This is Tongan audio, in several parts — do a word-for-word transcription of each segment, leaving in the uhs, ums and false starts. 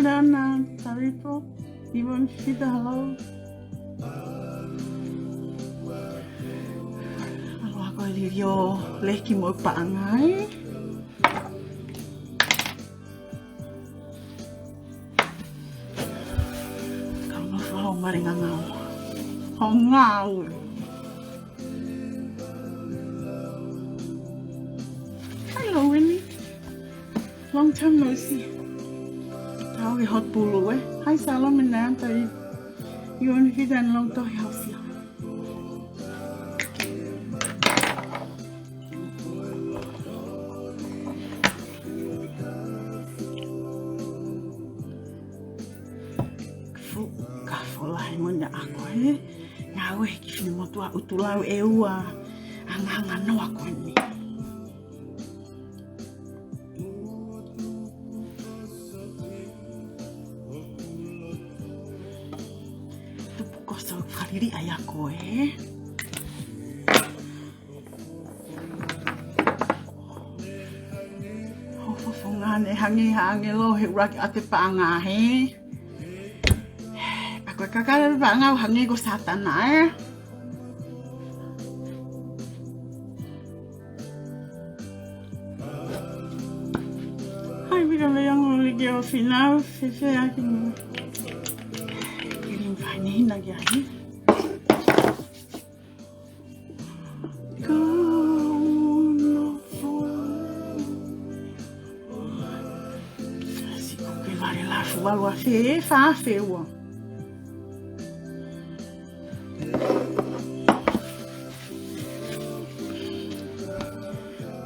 Nana, Tarifo, Yvonne Fita, hello. ʻAlu ako e liliu leki mo e paʻanga ē. Kau nofo ʻo malinga ngau. Ho ngau. Hello, Winnie. Long time no see. Tau ke hot pulu, ē. Hi, Salome, Nanta, Yvonne Fita, long time no see. Fu-, ka folahi mo ʻena ako, ē. Ngāue ki fini motuʻa ʻutulau ʻe ua. Anganga noa ko eni. Tupu koso kalili ai ako, ē. Ho fofonga ne hangē ha ʻāngelo he ʻuluaki ʻa e paʻanga, ē. Pea ko e kakala paʻanga ʻoku hangē ko Sātana, ē. Hai, vika me yang liki o finau, fefe aki mo. Kilim fai ni na ki ai. Kau nofo. Siʻi kuki vale lafu valu afe, fā afe ua.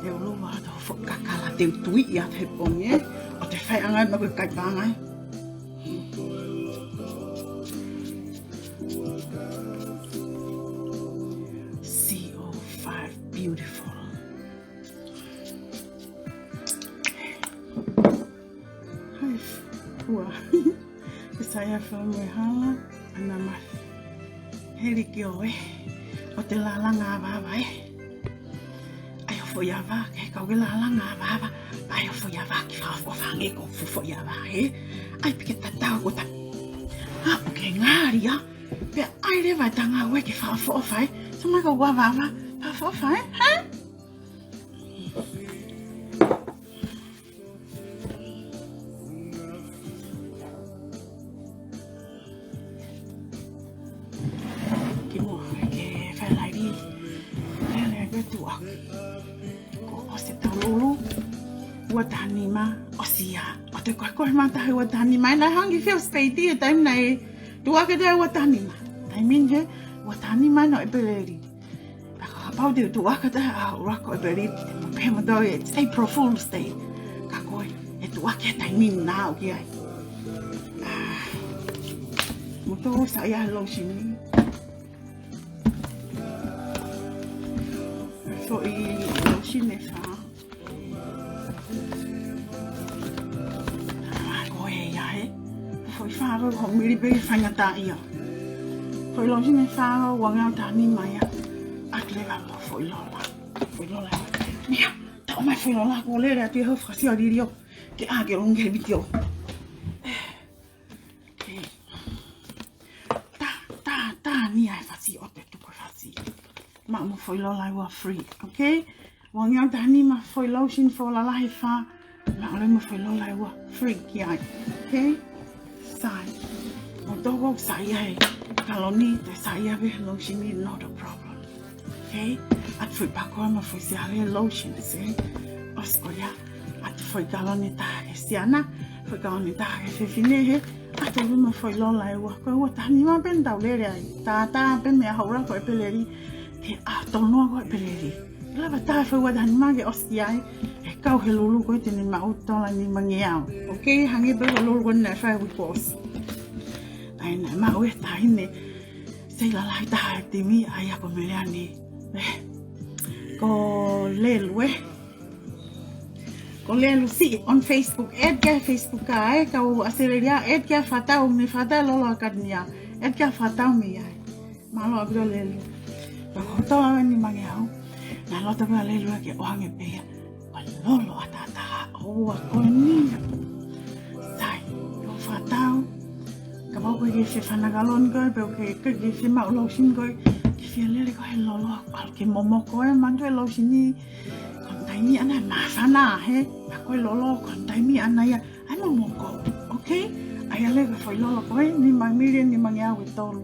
Te u lava atu foʻi kakala te u tui ia he pongi, ē. ʻO te fai angai ma ko e kai pangai. C O five beautiful. Hai, ua. Ke sai a fa mo e hala, ana ma. Heli ki o e. ʻO te lalanga ʻa vava, ē. ʻAi ʻo foʻi ava, ke kau ke lalanga ʻa vava. ʻAi ʻo foʻi ava, ki fa fo fange ko fu foʻi ava, ē. ʻAi pike tatau ko ta. A, ʻo ke ngari, ā. Pea ʻai leva e tanga ue ke fa fo fai. Sa mai ko ua vava, fa fo fai, ē? Kimuʻa ke fai laivi. Lele ke tuʻa. Ko ʻosi tau lulu. Ua taha nima. ʻOsi ia. ʻO te koe koe mata he ua taha nima. Naʻe hangē fiu speiti e taimi naʻe tuʻa ke te ua taha nima. Taimi ni he ua taha nima no ʻEpeleli. Pea kapau te u tuʻu aka taha ʻa ʻUluaki ʻo ʻEpeleli, te mo pehē mo tau e, it's April Fool's Day. Ka ko e, ʻe tuʻu ake taimi ni naʻa ʻoku ʻi ai. Ah, mo tau saiʻia he lotion ni. Foʻi lotion ʻe fā. Ah, ko e ia he. Foʻi fā ko e ho mili pē faingataʻaʻia. Foʻi lotion ʻe fā, ua ngeau taha nima ia. ʻAtu leva mo foʻi lola. Foʻi lola. Mea, ta o mai foʻi lola ko lele atu e ho fasi o lilio. Ke a ke longe he video. Ke. Ta, ta, ta, ni ai fasi ʻo te tuku fasi. Maʻu mo foʻi lola ua free, okay? Ua ngeau taha nima foʻi lotion foʻi lola ʻe fā. Maʻu leva mo foʻi lola ua free ki ai, okay? Sai. Mo toko saiʻia he kaloni, te saiʻia pē lotion ni, not a problem. Okay? ʻAtu foʻi pakoa mo foʻi siale lotion, see? ʻOsi ko ia. ʻAtu foʻi kaloni taha ke siana, foʻi kaloni taha ke fefine he, ʻatu leva mo foʻi lola ʻe ua, ko e ua taha nima pē naʻa tau lele ai. Tātā pē meʻa houla ko ʻEpeleli, ke ʻa tonoa ko ʻEpeleli. Lava tā foʻi ua taha nima ke ʻosi ai, ʻe kau he lulu ko e te ne maʻu tola nima ngeau. Okay, hangē pē ko e lulu ko eni naʻe fai uike kuo ʻosi. ʻAi naʻe maʻu e taʻahine, sei lalahi taha e timi, ʻai ako Meleane. Eh, ko Lelu, ē. Ko Lelu siʻi on Facebook, add ki he Facebook ʻa e kau ʻAositelēlia, add ki he Fakatau mei Fakatau Lolo Akatenia, add ki he Fakatau mei ai. Mālō ʻaupito Lelu. Pea ko e tola eni mangi au. Naʻe loto pē ʻa Lelu ke ʻoange pē ia. Ko e lolo ʻataʻatā ʻo ua ko eni. Sai, ko e Ko e ke se fana kalon ko e, pe ʻoku ke, ke, ke se maʻu lotion ko e, ke fie lele ko e he lolo, ʻalu ke momoko e, manatu e lotion ni, ko e taimi ʻana māfana he, ka ko e lolo, ko e taimi ʻana ia, ʻai momoko, okay? ʻAi ʻa e lele ko e foʻi lolo ko e, nima milioni nimangeau ʻe tolu.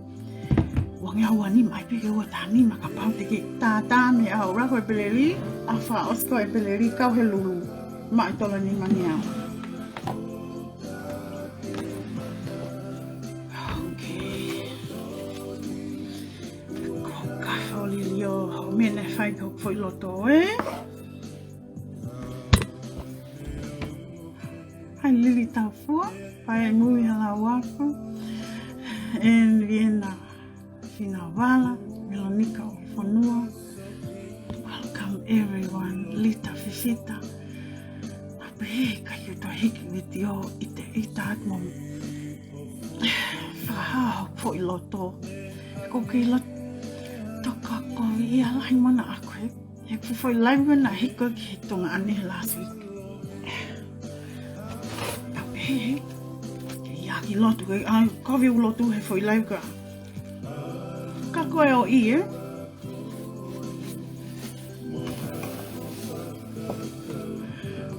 Uangeau ua nima, ʻai pē ke ua taha nima, kapau te ke tātā mei he ʻaho ʻuluaki ʻo ʻEpeleli, ʻa e fakaʻosi ko e ʻEpeleli, kau he lulu, maʻu e tola nimangeau. Okay. Ko e kafe ʻo Lilio, ʻo mena fai ko e foʻi loto, ē? Hi Lili Taufua, Pae Mui Halauafu, and Vienna Finavala, Veronica Fonua. Welcome everyone, Lita Fifita. ʻA pē he ʻikai ke u toe hiki vitiō ʻi he, ʻi he taʻu mo fakahā hoku foʻi loto. Ko e kiʻi loto toka kovi ia lahi mana ʻaku he. He ko e foʻi live ko ē naʻe hiki ko ē ki Tonga ʻanai he last week. ʻA pē he, ke ia ki lotu, ke, ʻa, kovi ʻeku lotu he foʻi live ka. Ka ko e ʻoku ʻi, ē?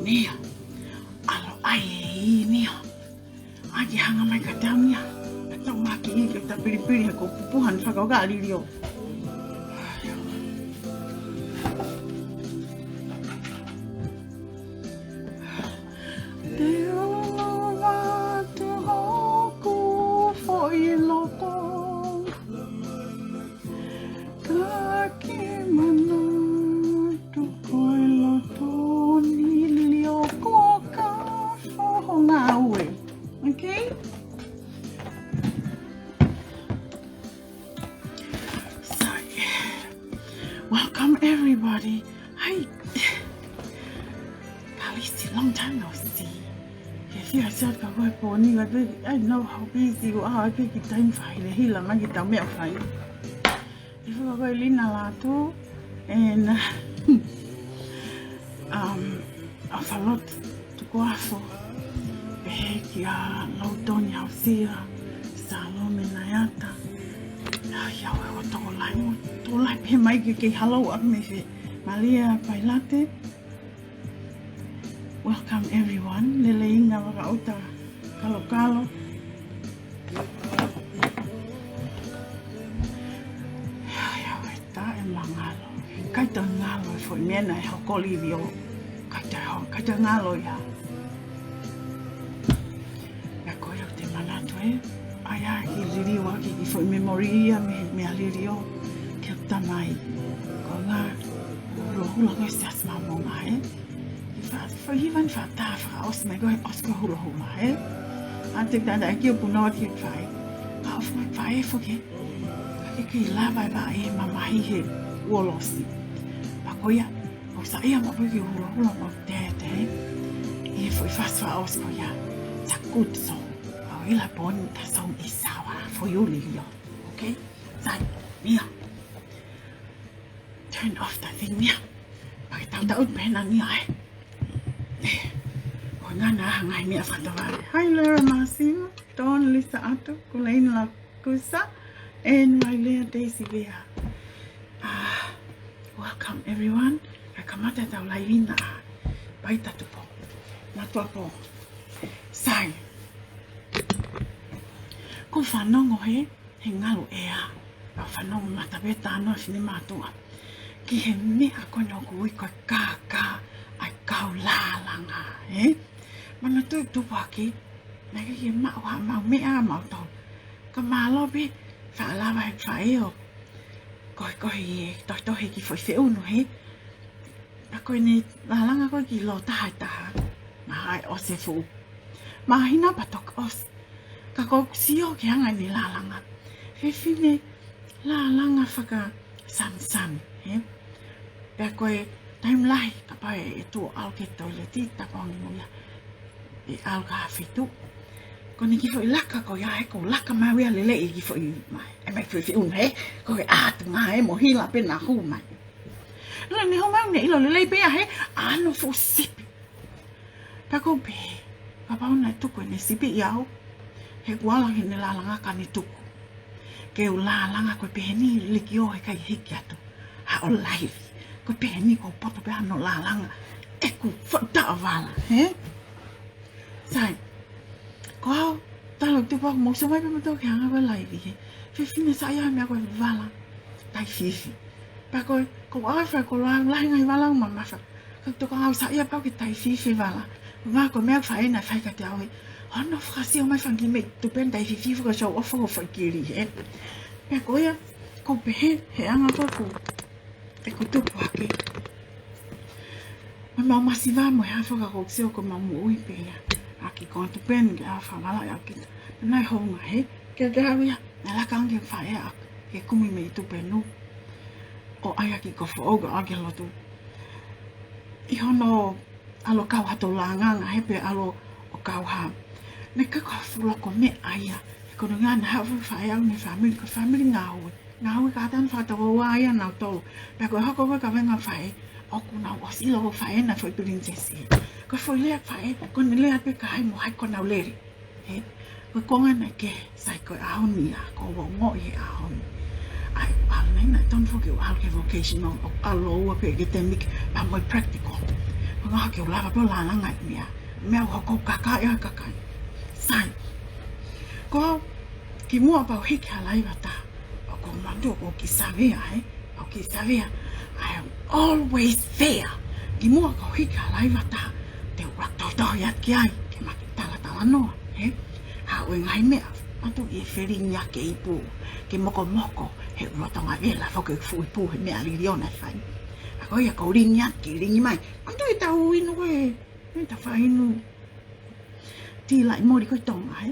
Nia. ʻAlu ʻai ē, nia. ʻAi ke hanga mai ka tau nia. Ka tau maki i ke ta pilipili he ko pupuhan fakauka a Lilio. Te u ʻoatu hoku foʻi loto. Ka ke manatu ko e loto ni Lilio ko ka foho ngāue. Okay? So, welcome everybody. Hi. Kalisi, long time no see. Ke fia sot ka ko e pō ni, like, I know how busy you are. Ke ki taimi fai le hila mai ki tau meʻa fai. Te fua ko e Lina Latu, and, um, ʻa Falotu Tukuafo, pehē kia Lautoni Hausia, Salome Naiata. ʻAi, au e o tokolahi mo, tokolahi pehē mai ke kei halo ʻaki mei fē. Malia Pailate. Welcome everyone. Leleinga vaka uta kalokalo. Ia, ia, ʻe tā e mangalo. Kaita ngalo e foʻi meʻa naʻe hoko Lilio. Kaita ho, kaita ngalo ia. Ia ko ia te manatu ē. ʻAi ā ki Lilio ʻaki ki foʻi memory ia mei, mei a Lilio. Ke tamai. Ko ngā hula hula ko e siasi Māmonga ē. Fa, fa, hivan fa tā fakaʻosi mai ko e ʻosi ko e hula hula, ē? ʻA te tanda ʻaki ʻo punou ʻaki e fai. Ka ʻofa mai fai e foke. Ka ke kei lava e vaʻe mamahi he uolosi. Pea ko ia, ʻoku sai ia maʻu pē ke hula hula mo tētē. ʻI he foʻi fasi fakaʻosi ko ia. It's a good song. ʻAu ʻi la poni ta song is sour for you, Lilio. Okay? Sai, mia. Turn off the thing, mia. Pake tau tau pehē na, mia, ē. Ko e ngana hanga ʻi meʻa fakatavale. Hi, Laura Masimo, Don, Lisa Ato, Kulaina Lakusa, and Wailea Daisy Vea. Ah, welcome everyone. Ka kamata tau laivina. Pai tatupo. Matuapo. Sai. Ko fanongo he he ngalu ʻea, ʻa fanongo mata pē tāno e finemātuʻa. Ki he meʻa ko eni ʻoku ui ko e kākā ʻa e kau lālanga, ē? Manatuʻi tupu hake, naʻe ʻikai ke maʻu ha maʻu meʻa maʻu tau. Ka mālō pē, faʻa lava he faʻē ʻo koekoe e tohitohi ki foʻi feʻunu, hē? Ka ko eni lālanga ko ē ki lōtaha ʻe taha. Mahalo ʻosi e fuʻu māhina pea toki ʻosi. Ka ko e sio ki he anga eni lālanga. Fefine lālanga fakasamisami, hē? Pea ko e taimi lahi, kapau ʻe tuʻu ʻalu ki he toileti, tapu ange mo ia. ʻE ʻalu ki ha feituʻu. Ko eni ki foʻi laka ko ia, he ko e laka mai ia lelei ki foʻi mai. ʻE mai foʻi feʻunu, hē? Ko e ʻatu ngā ē mo hila pē naʻa hū mai. Lele ne homa ne ʻilo lelei pē ia he ʻa hono fuʻu sipi. Pea ko u pehē, kapau naʻe tuku ʻene sipi ʻiate au, He kuo ala ke ne lālanga ka ne tuku. Ke u lālanga ko e pehē ni liki ʻo ʻikai hiki atu haʻo laivi. Ko e pehē ni ko e poto pē hano lālanga. ʻEku foʻi taʻovala, hē? Sai. Ko au, talu tupu aku mou sio mai pē mautolu ke hanga ko e laivi, hē? Fefine saiʻia meʻa ko e vala. Taififi. Pea ko e, ko au fai ko e lahi ngaahi vala ʻoku mamafa. Ka toka ngau saiʻia pau ke taififi vala. Ngā ko e meʻa fai na fai ka te au ē. Hono fakasio mai fanga kiʻi meʻi tupe na taififi faka show off faka fakili, hē. Pea ko ia, ko e pehē, he anga ko ē ʻeku tupu hake. Mo mau masiva mo e hā faka ko sio ko mau moʻui pē ia. ʻAki ko e tupe na ke ʻa fangala ia kita. Naʻe hounga hē, ke ke au ia, naʻe laka ange faʻē ʻaku, ke kumi meʻi tupe nu. ʻO ʻai ʻaki ko foʻou ko ʻaki lotu. ʻI hono ʻalu kau ha tolanga, ngaahi pē ʻalu ʻo kau ha. Naʻe ka ka fula ko meʻa ia. He ko e ngana ha fu faʻē au ne family, ko family ngāue. Ngāue ka tana fakatakoua ia nautolu. Pea ko e hoko ko e kavenga faʻē. ʻOku nau ʻosi ʻilo ko faʻē na foʻi princess. Ko foʻi lea faʻē, ko ne lea pē ka hai mo hai ko nau lele. Hē, ko e konga naʻe kehe, sai ko e ʻaho ni ia, ko e ongoʻi he ʻaho ni. ʻAi, ʻalu nei naʻe tonu foki ʻo ʻalu ke vocational, ʻo ʻalu ua ke academic, pea mo e practical. Ko e ngaahi ke u lava pē ʻo lālanga ʻi meʻa. Meʻa ʻoku hoko kakai ʻa kakai. Sai. Ko, kimuʻa pea u hiki ha laiva taha. ʻOku ou manatu ʻoku ou kiʻi savea, hē? ʻOku ou kiʻi savea. I am always there. Kimuʻa ko e hiki ha laiva taha. Te u ʻalu toitohi atu ki ai. Ke ma kiʻi talatalanoa, hē? ʻA ʻoe ngaahi meʻa. Manatu ʻi he felingi ʻa e ipu. Ke mokomoko. He ʻoku loto ngā vela foki fuʻu ipu he meʻa Liliō naʻe fai. ʻA ko ia ko e lingi atu, kiʻi lingi mai. Manatu ʻi he taʻu inu ko ē. Naʻe ta faʻa inu. Tī laʻi moli ko e Tonga, hē?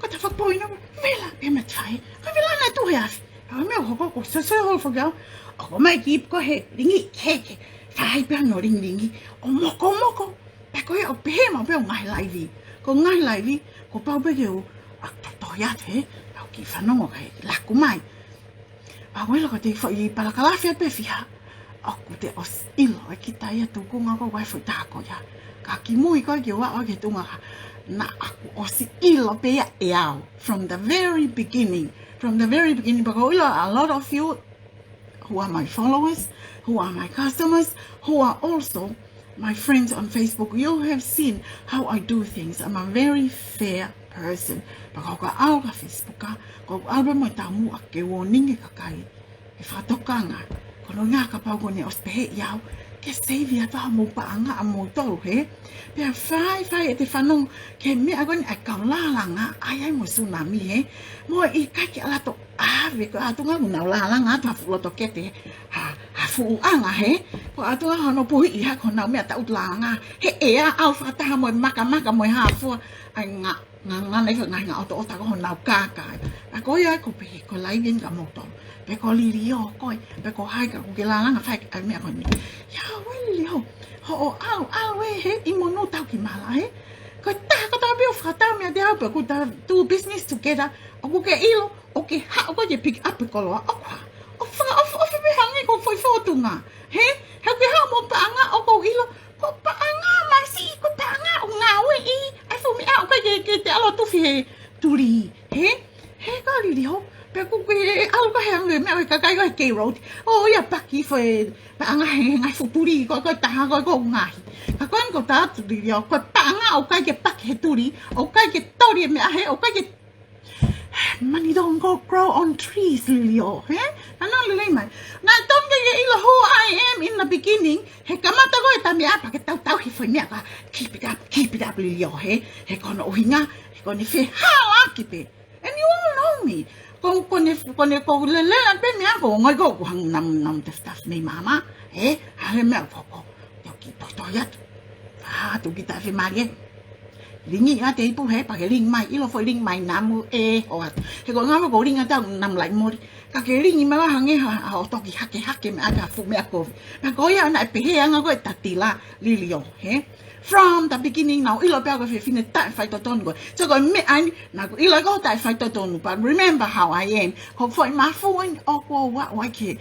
Ko e ta fakapō ina, vela, pea ma ta faʻē. Ko e vela naʻe tuʻu he afi. ʻA meʻa ʻoku hoko ko e sasai holo foki au. ʻOku ʻomai kiʻi ipu ko ē he lingi, ke, ke. Faʻē pē ʻa hono lingilingi. ʻO mokomoko. Pea ko ia ʻoku pehē maʻu pē ʻo ngaahi laivi. Ko e ngaahi laivi, kuo pau pē ke u, ʻa, toitohi atu hē. ʻOku ou kiʻi fanongo kae laku mai. ʻA, uelo ko te foʻi palakalafi pē fiha. ʻOku te ʻosi ʻilo ʻe kita ia tuʻunga ko e foʻi taha ko ia. Ka kimui ko ē ke u aʻu ki he tuʻunga ka. Naʻa ku ʻosi ʻilo pē ia ʻe au. From the very beginning. From the very beginning. Pea ʻoku ou ʻilo a lot of you who are my followers, who are my customers, who are also my friends on Facebook, you have seen how I do things. I'm a very fair person. Pea ko ka au ka Facebook ka, ko au pē mo e taumuʻa ke warning e kakai. He fakatokanga. Ko hono ʻuhinga kapau ko ʻene ʻosi pehē ʻi au, ke save atu ha mou paʻanga ʻa moutolu, hē? Pea fai, fai ʻete fanongo, ke meʻa ko eni ʻa e kau lālanga, ʻai ai mo e tsunami, hē? Mo e ʻikai ke ʻalu atu ʻave ko atu ngā nau lālanga atu ha fuʻu loto kete, ha, ha fuʻu anga, hē? Ko atu ngā hono puhi ʻi ha ko nau meʻa taʻu lālanga, he ʻea au fakataha mo e makamaka mo e hā fua, ʻai ngā, ngā, ngā nei ngā, ngā ʻotoʻota ko honau kākā. ʻA ko ia ko pē ko e laivi eni ka moutolu. Pea ko Liliō ko ē, pea ko hai ka ʻoku ke lālanga fai ʻa e meʻa ko eni. Ia, ʻoe Liliō, hoʻo ʻalu, ʻalu ē hē ʻi monū tau ki mala, hē? Ko e taha kotoa pē ʻoku fakatau meʻa te au pea ʻoku ta do business together, ʻoku ke ʻilo, ʻoku ke haʻu ko ē ke pick up e koloa, ʻoku hā. ʻOku fakaʻofoʻofa pē hangē ko e foʻi fōtunga. Hē? He ʻoku ke haʻu mo e paʻanga ʻoku ou ʻilo, ko e paʻanga masiʻi, ko e paʻanga ʻoku ngāueʻi, ʻa e fuʻu meʻa ʻoku ʻikai ke, ke te ʻalu atu fie tuli. Hē? He ka Liliō, pea ʻoku ke ʻalu ka he anga meʻa ʻo e kakai ko ē he K Road. ʻO ia paki foʻi paʻanga he, he ngaahi fuʻu tuli ko ē, ko e taha ko ē ʻoku ngaahi. Ka ko eni ko e taha tuli ia, ko e paʻanga ʻoku ʻikai ke paki he tuli, ʻoku ʻikai ke toli e meʻa hē, ʻoku ʻikai ke Money don't go grow on trees, Liliō, hē? Naʻa nau lelei mai. Naʻe tonu ke ke ʻilo who I am in the beginning. He kamata ko ē ta meʻa pea ke tautau he foʻi meʻa ka. Keep it up, keep it up, Liliō, hē? He ko hono ʻuhinga, he ko ʻene fehālaaki pē. And you all know me. Ko, ko ʻene, ko ʻene, ko e lelei pē meʻa ko ngoi ko, ko hang nam, nam tef taf mei māmā, hē? Hale meʻa ko, ko. Te u kiʻi toitohi atu. Ā, tuku kita fe mali ē. Lingi ʻa e ipu hē, pea ke lingi mai, ʻilo foʻi lingi mai namu ē, ʻo atu. He ko e ngaahi ko e lingi ʻa e namu laʻi moli. Ka ke lingi mai hangē ha, ha ʻotoki hakehake meʻa ka fuʻu meʻa kovi. Pea ko ia naʻe pehē anga ko ē tatila Liliō, hē? From the beginning, naʻa ku ʻilo pē au ko e fefine taʻefaitotonu ko ē. So ko e meʻa ni, naʻa ku ʻilo ko e taʻefaitotonu. But remember how I am. Ko e foʻi mafu eni ʻoku ou aʻu ai ki he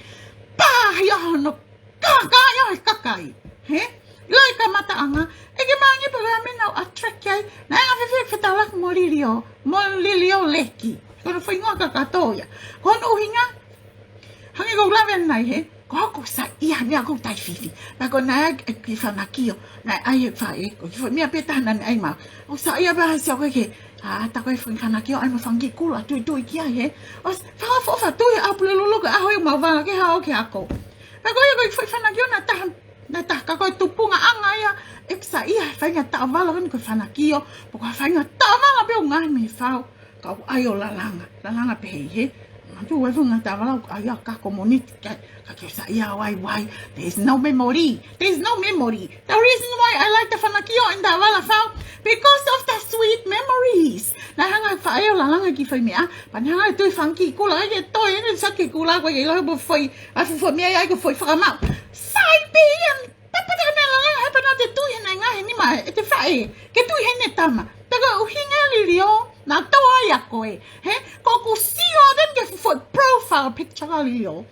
pāhia hono kākā ia he kakai. Hē? Lahi e kamataʻanga, ʻe ke mangi pē ko e meʻa naʻa ku attract ki ai, naʻe anga fēfē e fetaulaki mo Lilio, mo Lilio Leki. Ko hono foʻi hingoa kakato ia. Ko hono ʻuhinga, hangē ko ʻeku lave ʻanenai hē, ko hoku saiʻia meʻa ko e tai fifi. Pea ko ʻene ʻai e kiʻi fanakio, naʻe ʻai ʻe he faʻē, ko e kiʻi foʻi meʻa pē taha naʻa ne ʻai maʻau. ʻOku saiʻia pē ha sio ko ē ke, ʻa, tā ko e foʻi fanakio, ʻai mo e fanga kiʻi kula, tuitui ki ai hē. ʻOsi, fakaʻofoʻofa tui, ʻa pule lolo ke ʻaho ʻe mau vala ke hao ke ako. Pea ko ia ko e foʻi fanakio naʻe taha, naʻe taha ka ko e tupungaʻanga ia, ʻeku saiʻia, faʻahinga taʻovala ko eni ko e fanakio, pe ko e faʻahinga taʻovala pē ʻoku ngaohi mei he fau, ka ʻoku ʻai ʻo lalanga, lalanga pehē hē. Manatuʻi ʻoku ʻi ai e faʻahinga taʻovala ʻoku ʻai ʻo kako moniti, ka, ka ke saiʻia ʻo ʻai wai, there is no memory, there is no memory. The reason why I like the fanakio and taʻovala fau, because of the sweet memories. Naʻe hanga ʻe he faʻē ʻo lalanga e kiʻi foʻi meʻa, pea ne hanga ʻo tui e fanga kiʻi kula, ʻai ke toe ʻene saki e kula, ko e ke ʻilo he foʻi, ʻa e foʻi meʻa ia ʻai ko e foʻi fakamau. Sai pē ia, tapata ne lalanga, he pea naʻa te tui he naʻe ngaohi ʻe he nima ʻete faʻē, ke tui heʻene tama. Pea ko e ʻuhinga Lilio, naʻa tau ʻai ʻa koe, hē, ko ʻeku sio atu eni ki he foʻi profile picture ʻa Lilio.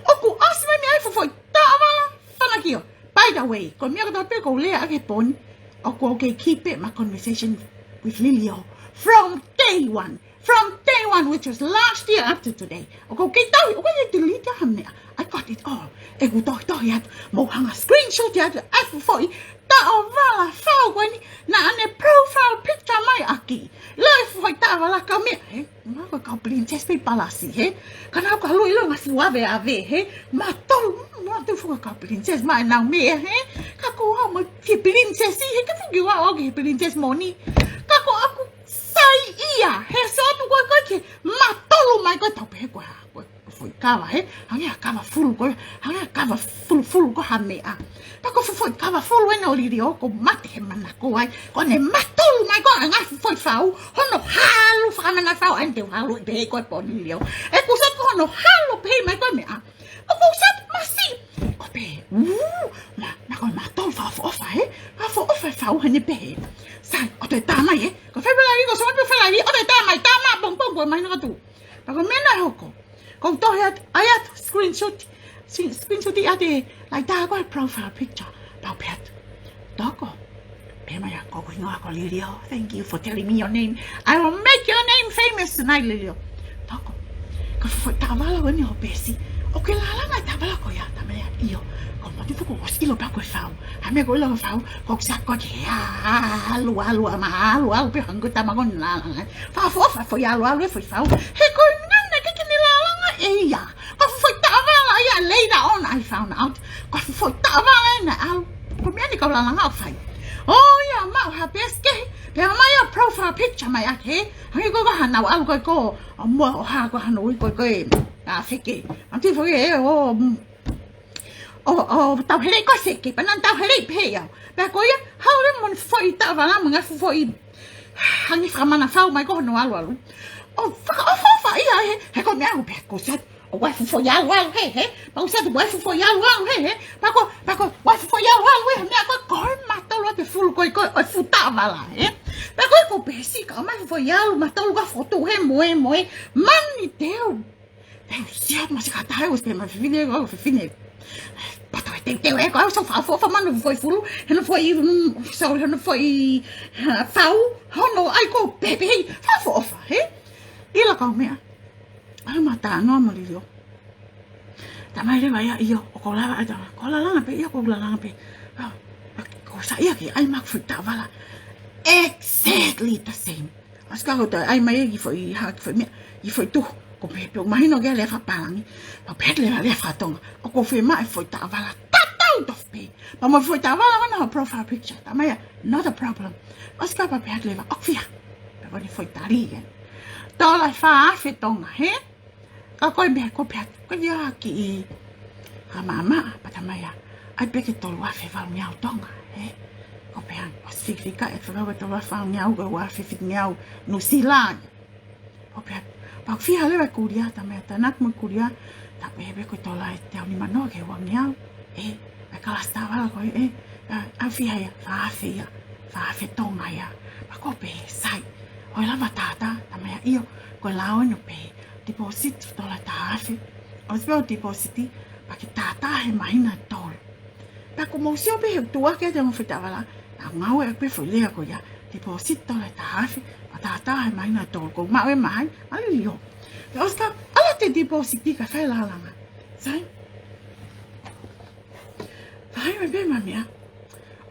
ʻOku ʻosi mai mei ai e foʻi taʻovala fanakio. By the way, ko e meʻa kotoa pē ʻoku ou lea ʻaki he pō ni, ʻoku ou kei keep my conversation with Lilio from day one. From day one, which was last year up to today. ʻOku ou kei tauhi, ʻoku ou kei delete ha meʻa. I got it all. ʻEku tohitohi atu, mo hanga screenshot atu, ʻa e foʻi taʻovala fau ko eni, naʻa ne profile picture mai ʻaki. Lahi e foʻi taʻovala kau meʻa, hē? Naʻa ko e kau princess pē palasi, hē? Ka naʻa ku ʻalu ʻo ʻilo e ngaahi fuʻu aveave, hē? Mātolu, mātolu foki e kau princess maʻa ʻenau meʻa, hē? Ka ko au mo e kiʻi princess, hē? Ka foki ua o ki he princess moʻoni. Ka ko ʻeku saiʻia, hē, sio atu ko ē ko ē ki he mātolu mai ko ē, tau pehē ko e hā, ko e foʻi kava, hē? Hangē ha kava fulu ko ē, hangē ha kava fulufulu ko ha meʻa. Pea ko e foʻi kava fulu eni ʻo Lilio, ʻoku ou mate he manako ai. Ko ʻene mātolu mai ko ē ʻa e ngaahi foʻi fau, hono halu fakamanafau, ʻa eni te u haluʻi pehē ko e pō ni Lilio. ʻOku sio atu ko hono halu pehē mai ko e meʻa. ʻOku ou sio atu masiʻi, ʻoku ou pehē, ū, ma, ma ko e mātolu fakaʻofoʻofa, hē? Fakaʻofoʻofa e fau heʻene pehē. Sai, ʻoua te tā mai, hē? Ko February, ko Sōnate February, ʻoua te tā mai, tā mai, pong, pong, pong, mahino atu. Pea ko e meʻa naʻe hoko, ʻoku ou tohi atu, ʻai atu, screenshot, si-, screenshot ʻi ʻa e laʻi taha ko e profile picture, pea u pehē atu, toko. Pehē mai ʻa e, ko hoku hingoa ko Lilio. Thank you for telling me your name. I will make your name famous tonight, Lilio. Toko. Ko e foʻi taʻovala ko eni ʻo pesi. ʻOku ke lalanga e taʻovala ko ia, tā mai ʻa e ʻio. Ko e mātuʻa foki ʻoku ʻosi ʻilo pē ko e fau. Hā e meʻa ʻoku ʻilo ko e fau, ʻoku ou sio ko ē ke alu, alu, alu, ma alu, alu, pea hangē ko e tama ko ē naʻe lalanga. Fakaʻofoʻofa e foʻi alu, alu, e foʻi fau. He ko e ngana ke ke ne lalanga ʻe ia. Ko e foʻi taʻovala ia later on I found out. Ko e foʻi taʻovala ena ʻalu. Ko e meʻa eni kau lalanga ʻo fai. ʻO ia, maʻu ha pesi kehe. Pea mai ʻa e profile picture mai ʻaki, hē? Hangē ko ē ko hanau ʻalu ko ē ko, ʻo mua ʻo hā ko ē hano ui ko ē ko e, ʻa, feke. Mātuʻa foki ē, ʻo, mm, ʻo, ʻo tauheleʻi ko e seke, pea naʻa ne tauheleʻi pē ia. Pea ko ia, haʻu leva mo ʻene foʻi taʻovala mo e ngaahi foʻi hangē fakamanafau mai ko hono alu alu. ʻO fakaʻofoʻofa ia, hē, he ko e meʻa ʻoku pehē ko e sat, ʻoku ʻi ai e fuʻu foʻi alu alu, hē, hē. Pea ko e sat, ʻoku ʻi ai e fuʻu foʻi alu alu, hē, hē. Pea ko, pea ko, ʻoku ʻi ai e fuʻu foʻi alu alu, hē, he meʻa ko ē, ko e mātolu ʻa e fulu ko ē, ko e fuʻu taʻovala, hē. Pea ko ē ʻoku ou pehē siʻi ka ʻomai e fuʻu foʻi alu, mātolu ka fotu, hē, moe, moe. Mani teu. Teu sia masi ka tahe ʻosi pē mai fefine, ko fefine. Pata e teuteu ē, ko au sio fakaʻofoʻofa manu foʻi fulu, hono foʻi, mm, sorry, hono foʻi, ha, fau, hono ʻai ko e pehē, fakaʻofoʻofa, hē? ʻIlo kau meʻa. ʻAlu ma tā noa mo Lilio. Tā mai leva ia ʻio, ʻoku ou lava ʻai tā, ʻoku ou lalanga pē, ʻio ʻoku ou lalanga pē. ʻA, ʻoku ou saiʻia ke ʻai maʻaku e foʻi taʻovala. Exactly the same. ʻOsi ka ko e toe ʻai mai e kiʻi foʻi, ha, kiʻi foʻi meʻa, kiʻi foʻi tuhu, ʻoku ou pehē pē ʻoku mahino ki ai e lea fakapālangi. Pea u pehē atu leva e lea fakatonga, ʻoku ou fiemaʻu e foʻi taʻovala tatau tofu pē. Pea mo e foʻi taʻovala ʻona hoʻo profile picture. Tā mai ia, not a problem. ʻOsi ka pea u pehē atu leva, ʻoku fiha? Pea ko ʻene foʻi tali ia, tola ʻe fā afe Tonga, hē? Ka ko e meʻa ʻoku ou pehē atu, ko ia kiʻi, ha maʻamaʻa, pea tā mai ia, ʻai pē ke tolu afe valungeau Tonga, hē? ʻOku ou pehē atu, ʻosi fika e fakau e tolu afe valungeau, ko e ua afe fitungeau Nuʻusila. ʻOku ou pehē atu, pea ʻoku fiha leva e kulia, tā mai ia tānaki mo e kulia, tā pehē pē ko e tola ʻe teau nima noa ki he uangeau, ē, ʻai kalasi taʻovala ko ē, ē, ʻa, ʻa fiha ia, fā afe ia, fā afe Tonga ia. Pea ʻoku ou pehē sai, ʻoua lava tātā, tā mai ia ʻio, ko e lao eni ʻoku pehē, deposit tola taha afe. ʻOsi pē hoʻo deposit, pea ke tātā he māhina ʻe tolu. Pea ko e mou sio pē he tuʻa ke te mo fai taʻovala. Naʻa ngāue pē foʻi lea ko ia. Deposit tola taha afe, ʻo tātā he māhina ʻe tolu ko e maʻu e māhina, mālie lelei. Pea ʻosi ka, ʻalu atu e deposit ki ka fai lālanga. Sai. Fai mai pē ma mea.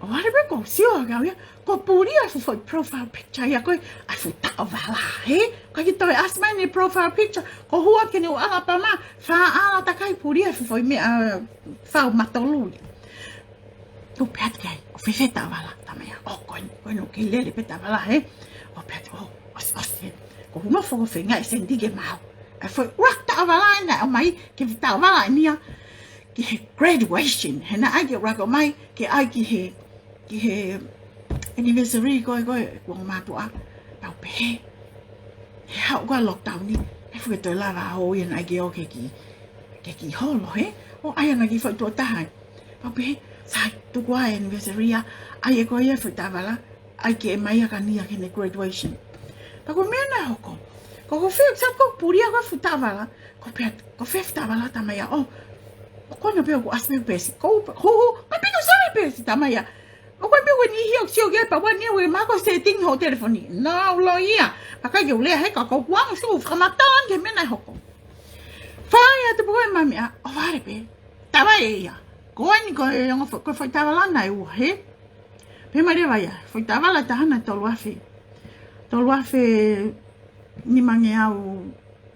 ʻO vale pē ko sio a kau ia. Ko e puli ʻa e fuʻu foʻi profile picture ia ko ē, ʻa e fuʻu taʻovala, hē? Ka ki toe ʻasi mai ʻene profile picture, ko hua ke ne u ala pama, fā ala takai puli ʻa e fuʻu foʻi meʻa, ʻa, fau matolu ia. Ko pē atu ki ai, ʻo fēfē taʻovala, talamai ʻe ia, ʻo ko eni, ko eni ʻoku kei lele pē taʻovala, hē? ʻO pē atu, ʻo, ʻosi, ʻosi, hē? Ko hono fo ko fē ngai sendike mau. ʻA e foʻi ʻuluaki taʻovala ena, ʻomai, ke taʻovala eni ia, ki he graduation, he naʻe ʻai ke ʻuluaki ʻomai, ke ʻai ki he, ki he anniversary ko ē, ko ē, kuonga mātuʻa, pea u pehē. He haʻu ko ē lockdown ni, ʻe fuʻu toe lava ʻo ia naʻe ʻai ke ō ke kiʻi, ke kiʻi holo, hē? ʻO ʻai ʻana kiʻi foʻi tuʻo taha. Pea u pehē, sai, tuku ā e anniversary ia, ʻai ē ko ia e foʻi taʻovala, ʻai ke ʻomai ʻa Kania ki heʻene graduation. Pea ko e meʻa naʻe hoko. Ko, ko e fē, sai ko e puli ʻa ko e fuʻu taʻovala, ko pē, ko fē fuʻu taʻovala talamai ʻe ia, ʻo, ʻo ko ena pē ʻoku ʻasi pē peesi, ko, hu, hu, ka piko sale peesi talamai ʻe ia. ʻO ko e pē ʻoku niʻihi ʻoku sio ki ai pea ʻoku ʻi ai e meʻa ko e setting hoʻo telefoni. Naʻa ku loi ia. Pea ʻikai ke u lea he ka ko kuang su fakamatala ki he meʻa naʻe hoko. Fai atu pē ko e ma mea, ʻo vale pē. Talamai ʻe ia. Ko eni ko e ongo fo-, ko e foʻi taʻovala naʻe ua, hē? Pehē mai leva ia, foʻi taʻovala ʻe taha naʻe tolu afe. Tolu afe nimangeau,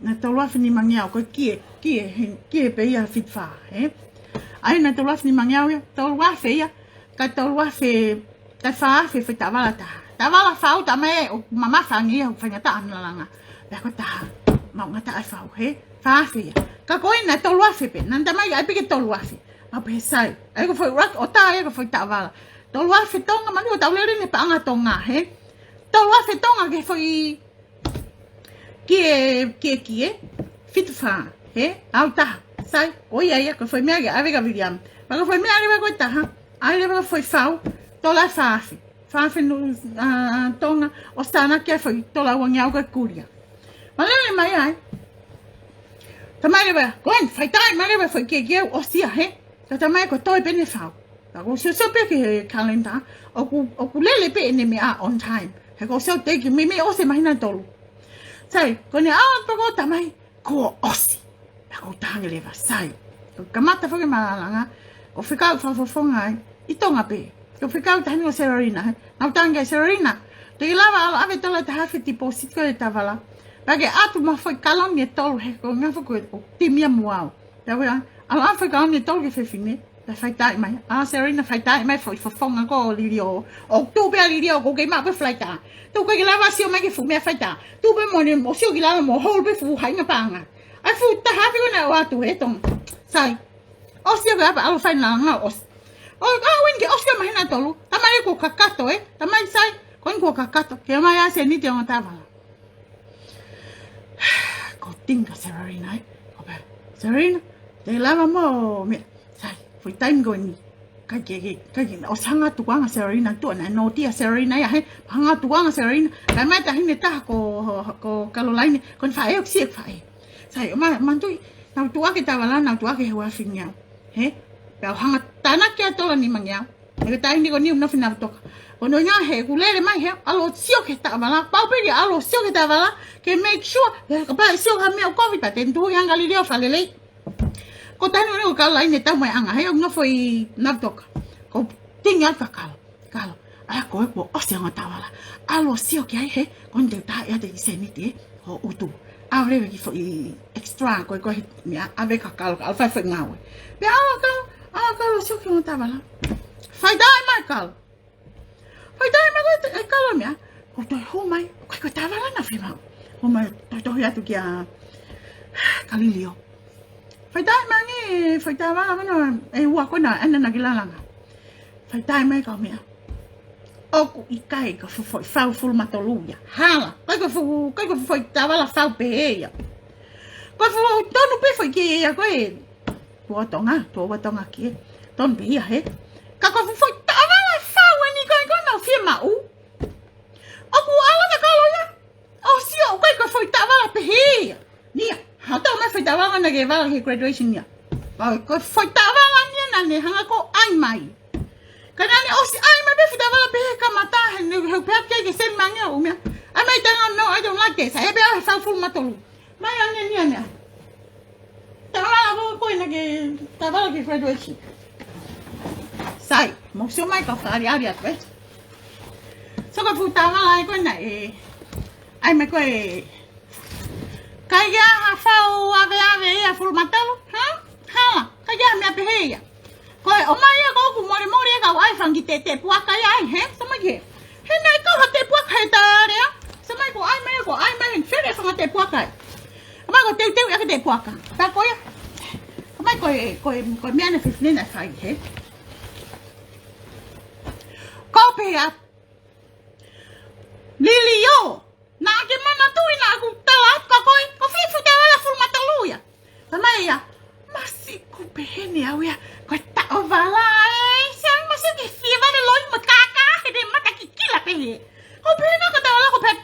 naʻe tolu afe nimangeau, ko e kie, kie, he, kie pē ia fitu fā, hē? ʻA ia naʻe tolu afe nimangeau ia, tolu afe ia, ka tolu afe, ka fā afe foʻi taʻovala ʻe taha. Taʻovala fau talamai ʻe ia ʻoku mamafa ange ia, ʻoku faingataʻa ʻene langa. Pea ko e taha, maʻuʻanga taha ʻe fau, hē? Fā afe ia. Ka ko ena tolu afe pē, naʻa ne talamai ʻe ia ʻai pē ke tolu afe. Pea u pehē sai. ʻA ia ko e foʻi ʻuluaki, ʻo tā ia ko e foʻi taʻovala. Tolu afe Tonga, mani ʻo tau lele ʻene paʻanga Tonga, hē? Tolu afe Tonga ki he foʻi kie, kie, kie, fitu fā, hē? ʻAu taha. Sai, ko ia ia, ko e foʻi meʻa ke ʻave kia Viliami. Pea ko e foʻi meʻa leva ko ē ʻe taha, ʻai leva ko e foʻi fau, tola fā afe. Fā afe nu-, ʻa, Tonga, ʻosi tānaki ʻa e foʻi tola uangeau ko ē kulia. Pea lele mai ai. Talamai leva, ko eni, fai taʻe mai leva foʻi kie, kie, ʻosi ia, hē? Ka talamai ko e toe pē ʻene fau. Ka ʻoku ou sio pē ki he calendar, ʻoku, ʻoku lele pē ʻene meʻa on time. He ʻoku ou sio teʻeki, meimei ʻosi e māhina ʻe tolu. Sai, ko ʻene ʻalu pē ko ē talamai, kuo ʻosi. Pea ʻoku ou talaange leva, sai. Ko e kamata foki e malanga, ʻoku ou fekau fakafofonga ai, ʻi Tonga pē. ʻOku ou fekau taha ni ko Seralina, hē. Naʻa ku talaange kia Seralina, te ke lava ʻalu ʻave tola taha afe deposit ko ē e taʻovala. Pea ke ʻatu mo e foʻi kaloni ʻe tolu he ko e ngaahi foʻi ko e ʻo timia muao. Pea u ʻalu ʻave foʻi kaloni ʻe tolu ki he fefine. Pea fai taʻe mai. ʻA Seralina fai taʻe mai foʻi fofonga ko Lilio. ʻOku tuʻu pē ʻa Lilio ʻoku kei maʻu pē flight. Tuʻu ko ē ke lava sio mai ki he fuʻu meʻa flight. Tuʻu pē mo ʻene, mo sio ki lalo mo hold pē fuʻu haʻinga paʻanga. ʻA e fuʻu taha afe ko ena ʻoatu he Tonga. Sai. ʻOsi ia ko ē pea ʻalu fai lālanga ʻosi. ʻO, ʻa, ʻuhinga ke ʻosi ia māhina ʻe tolu. Talamai kuo kakato, ē. Talamai sai. Ko eni kuo kakato. Ke ʻomai ʻa e sēniti ʻo e ongo taʻovala. Ko e tala kia Seralina, ē. Ko pē. Seralina, te ke lava mo e meʻa. Sai, foʻi taimi ko eni. ʻIkai ke, ke, ʻikai ke, ʻosi hanga tukuange ʻa Seralina tuʻa naʻe nō tia Seralina ia, hē. Hanga tukuange ʻa Seralina. Kae ʻomai taʻahine taha ko, ko Kalolaine. Ko eni faʻē ʻoku sio ki he faʻē. Sai, ʻo ma, manatuʻi, naʻa ku tuʻu ʻaki e taʻovala, naʻa ku tuʻu ʻaki he ua afe ngeau. Hē? Pea u hanga tānaki ʻa e tola nimangeau. He ko e taʻahine ko eni ʻoku nofo ʻi Navutoka. Ko hono ʻuhinga he ʻoku lele mai he, ʻalu ʻo sio ki he taʻovala. Pau pē ke ʻalu ʻo sio ki he taʻovala, ke make sure, he kapau ʻe sio ki ha meʻa ʻoku kovi pea te ne tuhu ia ange ʻa Lilio ʻo fai lelei. Ko e taʻahine ko eni ko Kalolaine, tau mai anga, he ʻoku nofo ʻi Navutoka. Ko e tala atu kia Kalo. Kalo, ʻa ia ko ē kuo ʻosi e ongo taʻovala. ʻAlu ʻo sio ki ai he, ko eni te u tā ʻiate kiʻi sēniti, ē, ʻo ʻutu. ʻAlu leva kiʻi foʻi extra ko ē ko e meʻa, ʻave kia Kalo, ka ʻalu fai foʻi ngāue. Pea ʻalu ʻa Kalo, ʻalu ʻa Kalo ʻo sio ki he ongo taʻovala. Fai taʻe mai ʻa Kalo. Fai taʻe mai ko ē ʻe Kalo e meʻa. Ko e toe hū mai, ʻoku ʻikai ko e taʻovala naʻe fiemaʻu. Hū mai, tohitohi atu kia, kia Lilio. Fai taʻe mai ange, fai taʻovala mano, ʻe ua ko ena, ʻena naʻa ke lālanga. Fai taʻe mai kau meʻa. ʻOku ʻikai ko e fuʻu foʻi fau fulu matolu ia. Hala, ʻikai ko e fuʻu, ʻikai ko e fuʻu foʻi taʻovala fau pehē ia. Ko e fuʻu tonu pē foʻi kie ia ko ē. Tuʻa ʻo Tonga, tuʻa ʻo Tonga kie. Tonu pē ia he. Ka ko e fuʻu foʻi taʻovala fau eni ko ē ko ē naʻe fiemaʻu. ʻOku ʻalu atu ʻa Kalo ia ʻo sio, ʻoku ʻikai ko e foʻi taʻovala pehē ia. Nia, haʻu atu mo e foʻi taʻovala naʻa ke vala he graduation ia. Ko e, ko e foʻi taʻovala eni ia naʻa ne hanga ʻo ʻai mai. Ka naʻá ne ʻosi ʻai mai pē fuʻu tāvala pehē he kamata, he ne, he pehē ki ai ke send mai ange ʻo meʻa. ʻAi mai tanga no, I don't like this. He pehē he fau fulu mā tolu. Mai ange nia meʻa. Tāvala ko ē naʻá ke, tāvala ki graduation. Sai, mou sio mai ka fāliali atu ē. So ko e fuʻu tāvala ē ko ē naʻe ʻai mai ko ē. ʻIkai ke ʻi ai ha fau aveave ia fulu mā tolu, ha? Hala, ʻikai ke ʻi ai ha meʻa pehē ia. Ko e ʻomai ia ko ē ʻoku molemole ia ka u ʻai fanga kiʻi tēpuaka ia ai, he? Sio mai ki hē. He naʻe ʻikai ha tēpuaka he tarea. Sio mai ko e ʻai mai, ko e ʻai mai, he fele fanga tēpuaka ai. ʻOmai ko e teuteu ia ke tēpuaka. Tā ko ia. ʻOmai ko e, ko e, ko e meʻa naʻe fefine naʻe fai, he? Ko e pehē ʻa Liliō. Naʻá ke manatuʻi naʻá ku tala atu kia koe, ko e fai fuʻu tāvala fulu mā tolu ia. Sio mai ia, masiʻi ʻoku pehē ni au ia, ko e taʻovala ē, sai masiʻi ke fie vale loi mo e kākā he ne mata kikila pehē. ʻOku pehē naʻá ke taʻovala ʻoku pehē,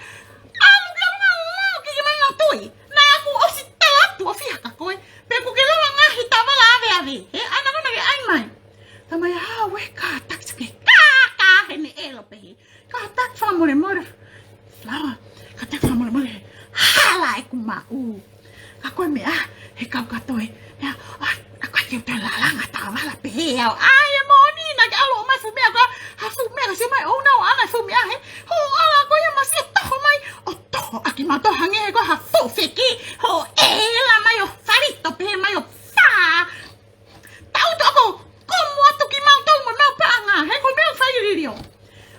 ʻalu ke ʻalu ʻalu ke ke manatuʻi. Naʻá ku ʻosi tala atu ʻo fiha kia koe, pe ʻoku ke lava ngaahi tāvala aveave. He ʻana ko ē naʻá ke ʻai mai. Sio mai ia, ʻa, ue kātaki ke kākā he ne ʻelo pehē. Kātaki fakamolemole. Flower, kātaki fakamolemole. Hala ʻeku maʻu. Ka ko e meʻa, he kau kātoa. Meʻa, ʻai, ʻikai ke u toe lalanga tāvala pehē au. ʻAi, ʻe moʻoni, naʻá ke ʻalu ʻomai fuʻu meʻa ko ē, ha fuʻu meʻa, sio mai, ʻoua naʻá ke ʻai fuʻu meʻa he. Hoʻo ʻalu ko ia masiʻi ʻo toho mai, ʻo toho ʻaki mautolu hangē ko ha fuʻu feki. Hoʻo ʻela mai ʻo falito pehē mai ʻo fā. Tau toko, ko mo atu kimautolu mo mau paʻanga, he ko e meʻa fai Liliō.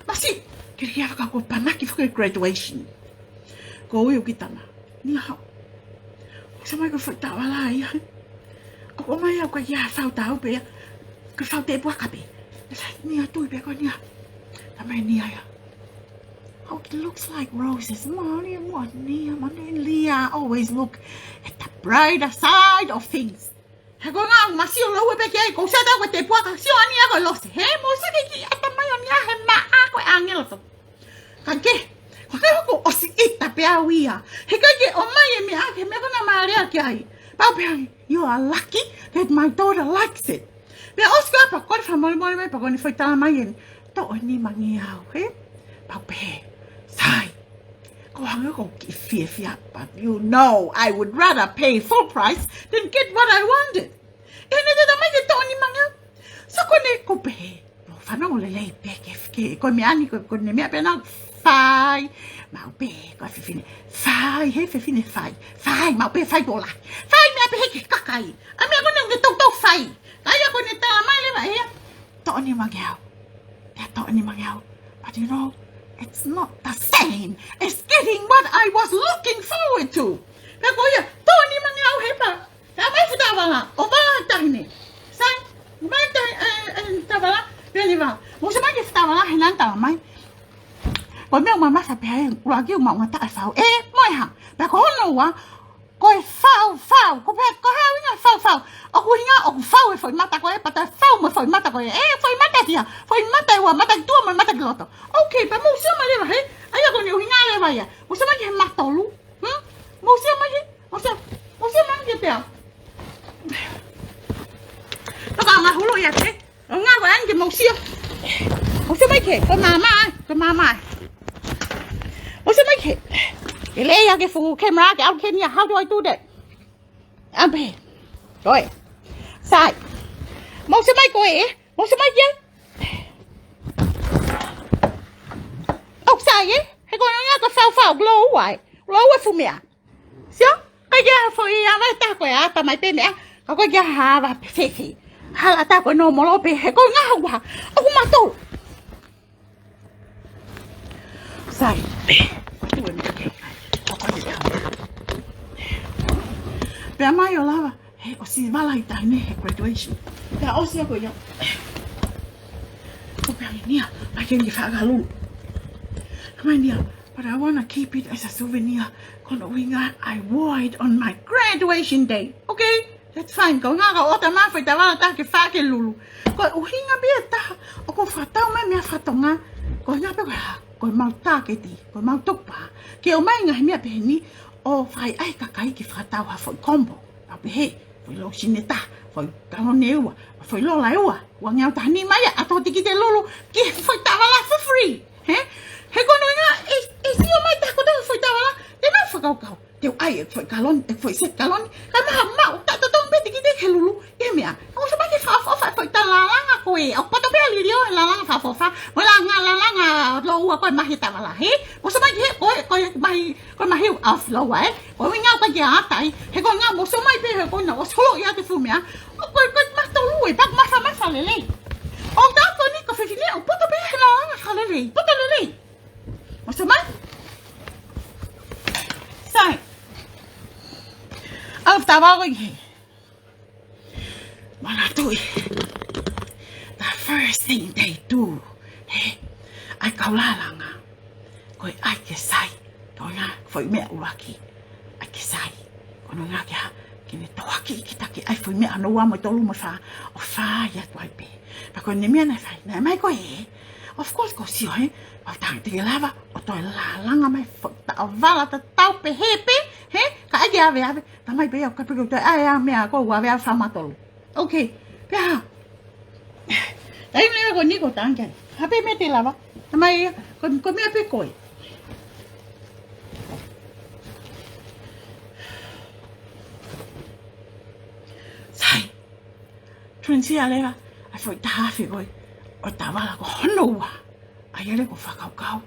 Masiʻi, ke lia faka ko panaki faka graduation. Ko ui ʻo ki tama. Nia hau. Sio mai ko e fai tāvala ia. ʻOku ʻomai au ka ia fau tau pē ia. Ka fau tēpuaka pē. Sai, nia tui pē ko nia. Sio mai nia ia. Oh, it looks like roses. Mani, mo nia, mani lia. Always look at the brighter side of things. He ko e ngaahi masiʻi ʻo lau ē pē ki ai, ko u sio atu ko e tēpuaka, sio ʻa nia ko e lose. He mou sio ki he ʻatamai ʻo nia he maʻa ko e ʻāngelo to. Ka ke, ko e ngaahi ʻoku ʻosi ʻita pē au ia. He ʻikai ke ʻomai e meʻa, he meʻa ko ē naʻá ma lea ki ai. Pau pē ai, you are lucky that my daughter likes it. Pea ʻosi ko ia pea kole fakamolemole mai, pea ko ʻene foʻi tala mai eni. Toʻo e nimangeau, he? Pau pē he. Sai. Ko e hangē ko e kiʻi fiefia, but you know, I would rather pay full price than get what I wanted. ʻI heʻene tala mai ke toʻo e nimangeau. So ko ʻene ko pehē. Mo fanongo lelei pē ke, ke, ko e meʻa ni, ko, ko ʻene meʻa pē naʻá ku fai. Maʻu pē, ko e fefine. Fai, he fefine fai. Fai, maʻu pē fai pola. Fai meʻa pē he ke kakai. ʻA e meʻa ko ʻene ke toutou fai. Ka ia ko ʻene tala mai leva ia. Toʻo e nimangeau. Pea toʻo e nimangeau. But you know, it's not the same as getting what I was looking forward to. Pea ko ia, toʻo e nimangeau he pā. Pea mai fuʻu tāvala, ʻo vā tahi ni. Sai, mai tahi, e, e, tāvala, pea leva. Mou sio mai ki he fuʻu tāvala, he naʻá ne tala mai. Ko e meʻa ʻoku mamafa pē ai, ʻuluaki ʻoku maʻu ngataʻa e fau. ʻE, mo e hā. Pea ko hono ua, ko e fau, fau, ko pē, ko e hā e ʻuhinga fau, fau. ʻOku ʻuhinga, ʻoku fau e foʻi mata ko ē, pea toe fau mo e foʻi mata ko ē. ʻE, foʻi mata sia, foʻi mata ʻe ua, mata ki tuʻa mo e mata ki loto. Okay, pea mou sio mai leva he, ʻa ia ko ʻene ʻuhinga leva ia. Mou sio mai ki he mā tolu. Hmm? Mou sio mai ki, mou sio, mou sio mai ki he pea. Toka ngahulu ia te. ʻO ngā ko ē ange mou sio. Mou sio mai ki he, ko māmā, ko māmā. Mou sio mai ki he. ʻE lea ia ki he fuʻu camera ke ʻalu ki heni ia, how do I do that? ʻApē. Ko ē. Sai. Mou sio mai ko ē, mou sio mai ki he. ʻOku sai ē, he ko e ʻuhinga ko e fau fau, glow ai. Glow e fuʻu meʻa. Sio? ʻIkai ke ʻi ai ha foʻi ava ʻe taha ko e ʻata mai pē meʻa. Ka ʻoku ʻikai ke ʻi ai ha ava pē fefe. Hala ʻata ko e nōmolo pē he ko e ngaahi ua. ʻOku mātolu. Sai. Pea mai ʻo lava. He ʻosi vala ʻi tahi ni he graduation. Pea ʻosi ako ia. Ko pea nia, mai ke ni fakalulu. Mai nia, but I wanna keep it as a souvenir. Ko hono ʻuhinga, I wore it on my graduation day. Okay? That's fine. Ko e ʻuhinga ka ʻoua te ma fai tāvala taha ke fai ke lulu. Ko e ʻuhinga pē ia ʻe taha, ʻoku ou fakatau mai meʻa faka-Tonga. Ko e ʻuhinga pē ko e hā, ko e mau tāketi, ko e mau tokpa. Ke ʻomai ngaahi meʻa pehē ni, ʻo fai ai kakai ke fakatau ha foʻi combo. Pau pē he, foʻi lōsini ʻe taha, foʻi kalone ʻe ua, foʻi lola ʻe ua, ua ngeau taha nima ia, ʻa e toʻo tikite lulu ki he foʻi taʻavala for free. He? He ko hono ʻuhinga, ʻe, ʻe sio mai taha kotoa foʻi taʻavala, te nau fakakaukau. Te u ʻai e foʻi kalone, e foʻi seti kalone, kae maʻu, maʻu, taʻetotongi pē tikite ki he lulu, ʻi he meʻa. ʻOsi mai ke fakaʻofoʻofa e foʻi taʻalalanga ko ē, ʻoku poto pē ʻa Liliō he lalanga fakaʻofoʻofa, mo e langa, lalanga lōua ko e mahi e taʻavala, he? ʻOsi mai ke he, ko e, ko e mahi, ko e mahi ʻa Liliō, ē? Ko e ʻuhinga ʻoku ʻikai ke ʻata ai, he ko e ʻuhinga mou sio mai pē he ko ena ʻosi holo ia e fuʻu meʻa. ʻO ko e, ko e mahi tolu ē, pea ʻoku mafa, mafa lelei. ʻO tā ko eni ko e fefine ʻoku poto pē he lalanga fakalelei, poto lelei. Mou sio mai. Sai. ʻAlu ʻo tava ko ē. Manatuʻi. The first thing they do. He? ʻAi kau lalanga. Ko e ʻai ke sai. Ko e ʻuhinga, foʻi meʻa ʻuluaki. ʻAi ke sai. Ko hono ʻuhinga ke hā, ke ne toaki ki taki ʻai foʻi meʻa hono ua mo e tolu mo e fā, ʻo fai atu ai pē. Pea ko ʻene meʻa naʻe fai, naʻe ʻomai ko ē, of course, ko e sio he, ʻo tangata ke lava ʻo toe lalanga mai foʻi taʻavala tatau pē he pē, he, ka ʻai ke aveave, tā mai pē ia, ka pē ko e toe ʻai ʻa e meʻa ko ē ʻave ʻa e fā mo e tolu. Okay, pea hā. Taimi leva ko eni ko e tangi ai. Hā pē meʻa te lava. Tā mai ia, ko, ko e meʻa pē ko ē. Sai. Transfer leva, ʻa e foʻi taha afe ko ē, ʻo e taʻavala ko hono ua. ʻA ia leva ko e fakakaukau,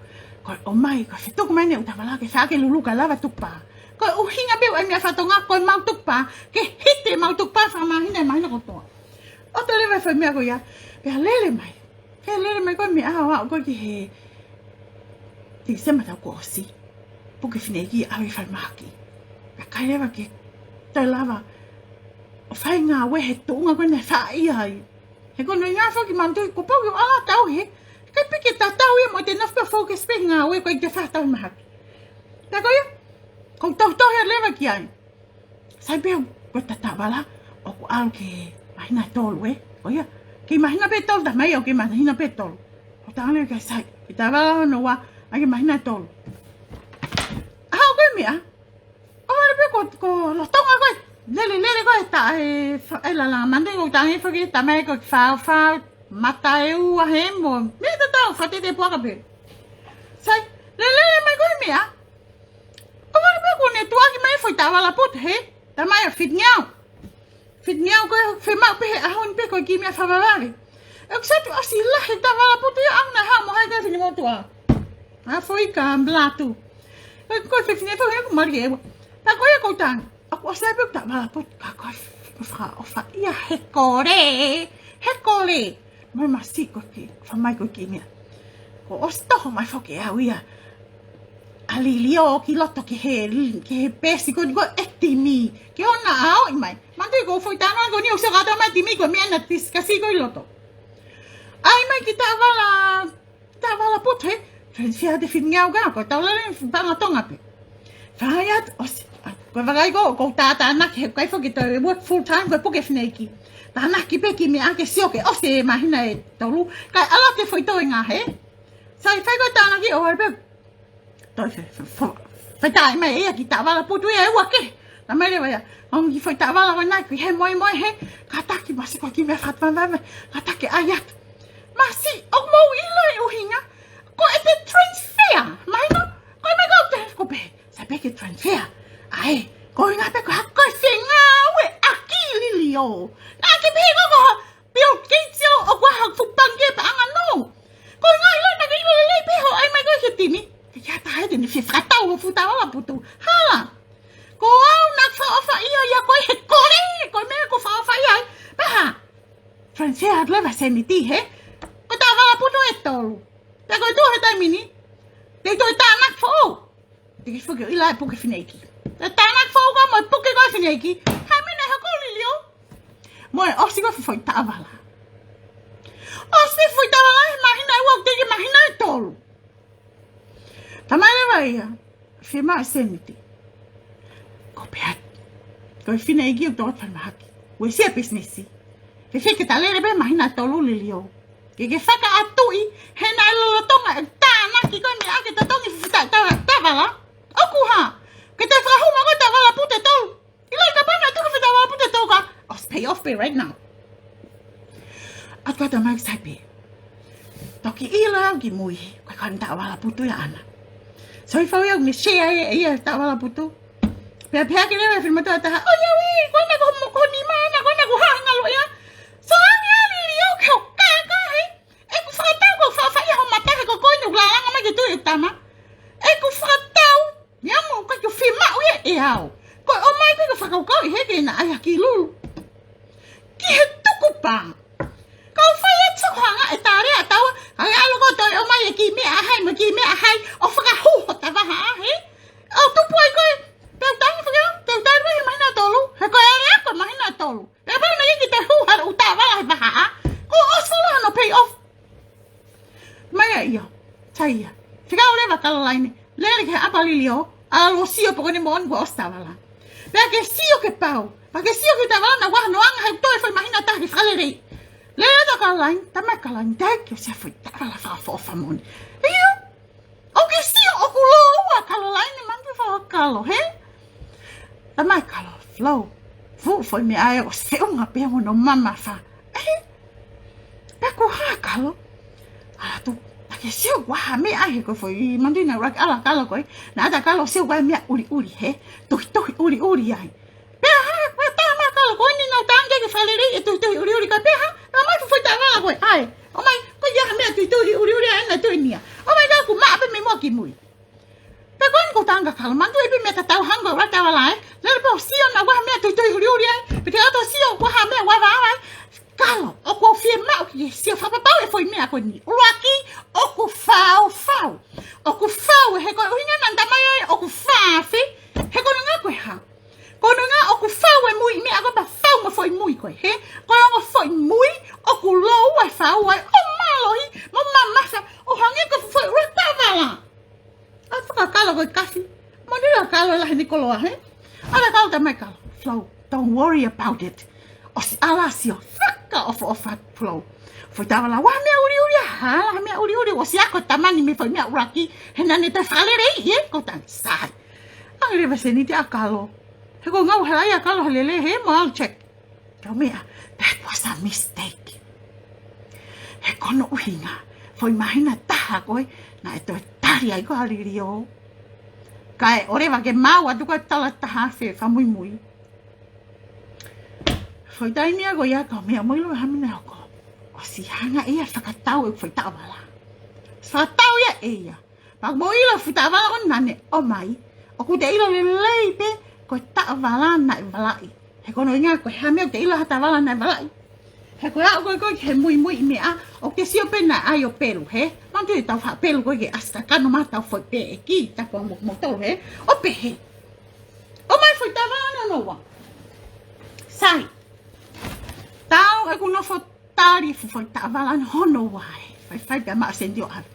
ko e ʻomai, ko e fetuku mai ʻene ʻū taʻavala ke fai ke lulu kae lava e tukupā. Ko e ʻuhinga pē ʻoku ʻai meʻa faka-Tonga, ko e maʻu tukupā, ke hiki e maʻu tukupā fakamāhina, māhina kotoa. ʻOatu leva e foʻi meʻa ko ia, pea lele mai. Pea lele mai ko ē mei he ʻaho ko ē ki he Tīsema taʻu kuo ʻosi. Puke fineʻeiki ʻave ki falemahaki. Pea ʻikai leva ke toe lava ʻo fai ngāue he tuʻunga ko ē naʻe fai ai. He ko hono ʻuhinga foki manatuʻi, kuo pau ke ʻalu ʻo tau he, ʻikai pē ke tatau ia mo ʻete nofo pē ʻo focus pē he ngāue ko ē ke fai ʻa e tauhi mahaki. Tā ko ia, ko e tauhi tauhi leva ki ai. Sai pē ko e taʻavala, ʻoku ʻalu ki he māhina ʻe tolu, ē? Ko ia, ki he māhina pē ʻe tolu, tā mai ʻoku ki he māhina pē ʻe tolu. ʻO tangata leva ki ai, sai, ki he taʻavala hono ua, ʻai ki he māhina ʻe tolu. ʻAho ko ē meʻa, ʻo lele pē ko, ko e lolotonga ko ē, lele, lele ko ē, tā e fa-, e lalanga Monday, ʻo tangata foki, tā mai ko e fā, fā, mata ʻe ua he mo, meʻa tatau, fātete puaka pē. Sai, lele, lele mai ko ē meʻa, ʻo lele pē ko ʻene tuʻuaki mai foʻi taʻavala putu he, tā mai ʻo fitu ngeau. Fitu ngeau ko ē, fiemaʻu pē he ʻaho ni pē ko e kiʻi meʻa fakavavevave. ʻOku sai pē ʻosi lahi e taʻavala putu ia, ʻauna hā mo hai ka fini motuʻa. ʻA foʻi ka blatu. Ko e, ko e fefine foʻi he ʻoku mali e ua. Tā ko ia ko e tangi. ʻOku ʻosi pē taʻavala putu ka ko e fakaʻofoʻofa ia he kole. He kole. Mai masi ko e kiʻi, fai mai ko e kiʻi meʻa. Kuo ʻosi toho mai foki ʻe au ia ʻa Liliō ki loto ki he, ki he peesi ko eni ko e timi. Ke ʻoua naʻa ʻaoʻi mai. Manatuʻi ko e foʻi tānaki ko eni ʻoku sio kātoa mai timi ko e meʻa naʻe discuss ko ē ʻi loto. ʻAi mai kiʻi taʻavala, taʻavala putu he, transfer atu e fitu ngeau ka, ko e tau lele paʻanga Tonga pē. Fai atu, ʻosi, ʻa, ko e vakai ko, ko e tātānaki, he ʻikai foki toe work full time, ko e puke fineʻeiki. Tānaki pē kiʻi meʻa ke sio ke ʻosi e māhina ʻe tolu, kae ʻalu atu e foʻi toenga he. Sai fai ko e tānaki ʻo ʻalu pē. Toe fe, fe, fo, fai tā mai ia kiʻi taʻavala putu ia ʻe ua ke. Tā mai leva ia. Ongi foʻi taʻavala ko ena ki he moemoe he. Kātaki masi ko e kiʻi meʻa fakaʻofoʻofa, kātaki ʻai atu. Masi, ʻoku mou ʻilo e ʻuhinga. Ko ʻete transfer. Mahino, ko e meʻa ko ē te ko pē. Sai pē ke transfer. ʻAi, ko e ʻuhinga pē ko e hā ko e fengāueʻaki Liliō. Naʻa ke pehē ko e hā, Bill Gates ʻo, ʻoku ʻi ai haku fuʻu pangikē paʻanga nō. Ko e ngaahi ʻilo naʻa ke ʻilo lelei pē hoʻo ʻai mai ko ē ki he timi. Ke ke ʻatā he te ne fie fakatau hoʻo fuʻu taʻavala putu. Hala. Ko au naʻa ku fakaʻofoʻofa ia ia ko ē he kole, ko e meʻa kuo fakaʻofoʻofa ia ai. Pea hā. Transfer atu leva e sēniti he. Ko e taʻavala putu ʻe tolu. Pea ko e tuʻu he taimi ni. Te u toe tānaki foʻou. Te ke foki ʻo ʻilo e puke fineʻeiki. Te tānaki foʻou ka mo e puke ko ē fineʻeiki. Hai meʻa naʻe hoko Liliō. Mo e ʻosi ko ē foʻi taʻavala. ʻOsi foʻi taʻavala he māhina ʻe ua ʻo aʻu ki he māhina ʻe tolu. Tā mai leva ia. Fiemaʻu e sēniti. Ko pē atu. Ko e fineʻeiki ʻoku tō atu falemahaki. Uesia pisinisi. Ke fie ke ta lele pē māhina ʻe tolu Liliō. Ke ke fakaʻatuʻi, he naʻe lolotonga e tānaki ko eni ʻa ke totongi fuʻu ta, ta, taʻavala. ʻOku hā. Ke ta fakahū mai ko e taʻavala putu ʻe tolu. ʻIlo ka pana tuku fuʻu taʻavala putu ʻe tolu ka. ʻOsi pay off Pē right now. ʻAtu atu mai ki Saipi. Toki ʻilo au ki mui, ko e kau taʻovala putu ia ʻana. So i fau ia ʻoku ne share ia taʻovala putu. Pea pehē ke leva e finemotuʻa ʻe taha, ʻo ia ui, ko ena ko mo ko ni mana, ko ena ko hanga lo ia. So ange ali li o ke o kaka he. ʻE ku fakatau ko faʻafaʻia ho mata he ko koe ʻoku lalanga mai ke tui e tama. ʻE ku fakatau. Ia mo ka ke fiemaʻu ia ʻe au. Ko e ʻomai pē ko e fakakaukau ʻi he ke na ai ha ki lulu. Ki he tukupā. Kau fai e toko hanga e tare a taua. Ai alo ko toi ʻomai e ki meʻa hai mo ki meʻa hai. ʻO fakahū ho tavaha he. ʻO tupu ai koe. Tau tau faka, tau tau mai mahina tolu. He ko e area ko mahina tolu. Pea pau na ia ki te hū ha u taʻovala he vahaʻa. Ko ʻosi folo hano pay off. Mai ia ia. Sai ia. Fika o leva Kalolaine. Lele ke ʻapa lili o. ʻAlu ʻo sio poko ni mo ʻoni ko ʻosi taʻovala. Pea ke sio ke pau. Pea ke sio ke taʻovala na waha no anga he toe fai mahina taha ke fakalelei. Lele ta Kalolaine. Tamai Kalolaine. Tae ke o sia fai taʻovala fakaʻofoʻofa moʻoni. Ia. ʻOku ke sio ʻoku lōua Kalolaine mangi fakakalo, he? Tamai Kalo, Flo, fuʻu foʻi meʻa ʻe ʻosi feʻunga pē mo hono mamafa. ʻE? Pea ko hā Kalo? ʻAlu atu, ta ke sio ʻoku ʻi ai ha meʻa he ko e foʻi mangi na ʻuluaki ʻalu ʻa Kalo ko ē. Naʻa ta Kalo sio ʻoku ʻi ai ha meʻa ʻuliʻuli he. Tohitohi ʻuliʻuli ai. Pea hā, pea tā ma Kalo ko eni na tange ke fakalelei e tohitohi ʻuliʻuli ka pea hā, na mai fufoi taʻovala ko ē. ʻAi, ʻomai, ko ia ha meʻa tohitohi ʻuliʻuli ai na toi nia. ʻOmai ka ku maʻa pē mei muʻa ki mui. Pea ko eni ko tanga Kalo, mangi ʻi pē meʻa tatau hangē ko e taʻovala ē. Lele pē ʻo sio na ʻoku ʻi ai ha meʻa tohitohi ʻuliʻuli ai. Pea te ʻalu ʻo sio ʻoku ʻi ai ha meʻa vavava ai. Kalo, ʻoku ou fiemaʻu ke sio fakapapau e foʻi meʻa ko eni. ʻUluaki, ʻoku faufau. ʻOku fau he ko e ʻuhinga naʻa ta mai ai ʻoku fā afe. He ko e ʻuhinga ko e hā. Ko e ʻuhinga ʻoku fau e mui meʻa ko e pā fau mo e foʻi mui ko ē, he? Ko e ongo foʻi mui, ʻoku lōua e fau ai, ʻo mālohi, mo mamafa, ʻo hangē ko e foʻi ʻuluaki taʻovala. ʻA fakakalo ko e kasi, mo ni la Kalo la he ni koloa, he? ʻAlu ʻa Kalo tamai Kalo, Flo, don't worry about it. ʻOsi ʻalu ʻo sio, fakaʻofoʻofa Flo. Foʻi taʻovala, ʻoku ʻi ai ha meʻa ʻuliʻuli, ʻa hala ha meʻa ʻuliʻuli, ʻosi ako tama ni mei he foʻi meʻa ʻuluaki, he naʻa ne toe fakalelei, he? Ko tani, sai. Ange leva seniti ʻa Kalo. He ko e ngāue hala ia ʻa Kalo he lele he mo ʻalu check. Kau meʻa, that was a mistake. He ko hono ʻuhinga, foʻi māhina taha ko ē, naʻe toe tali ai ko ē ʻa Lilio. Kae ʻoua leva ke maʻu atu ko e tola taha afe fakamuimui. Foʻi taimi ia ko ia kau meʻa mo ʻilo ha meʻa naʻe hoko. ʻOsi hanga ia ʻo fakatau e foʻi taʻovala. Fakatau ia ʻe ia. Pea mo ʻilo e foʻi taʻovala ko ē naʻa ne ʻomai. ʻOku te ʻilo lelei pē ko e taʻovala naʻe valaʻi. He ko hono ʻuhinga ko e hā e meʻa ʻoku te ʻilo ha taʻovala naʻe valaʻi. He ko e aʻu ko ē ko ē ki he muimui meʻa, ʻoku te sio pē naʻe ʻai ʻo pelu, he? Mangi ʻetau faʻa pelu ko ē ke ʻasi kakano mai ʻetau foʻi peʻeki, tapu mo, mo tolu, he? ʻO pehē. ʻOmai foʻi taʻovala hono ua. Sai. Tau ʻeku nofo tali e foʻi taʻovala hono ua ē. Faifai pea maʻu seniti ʻo ʻave.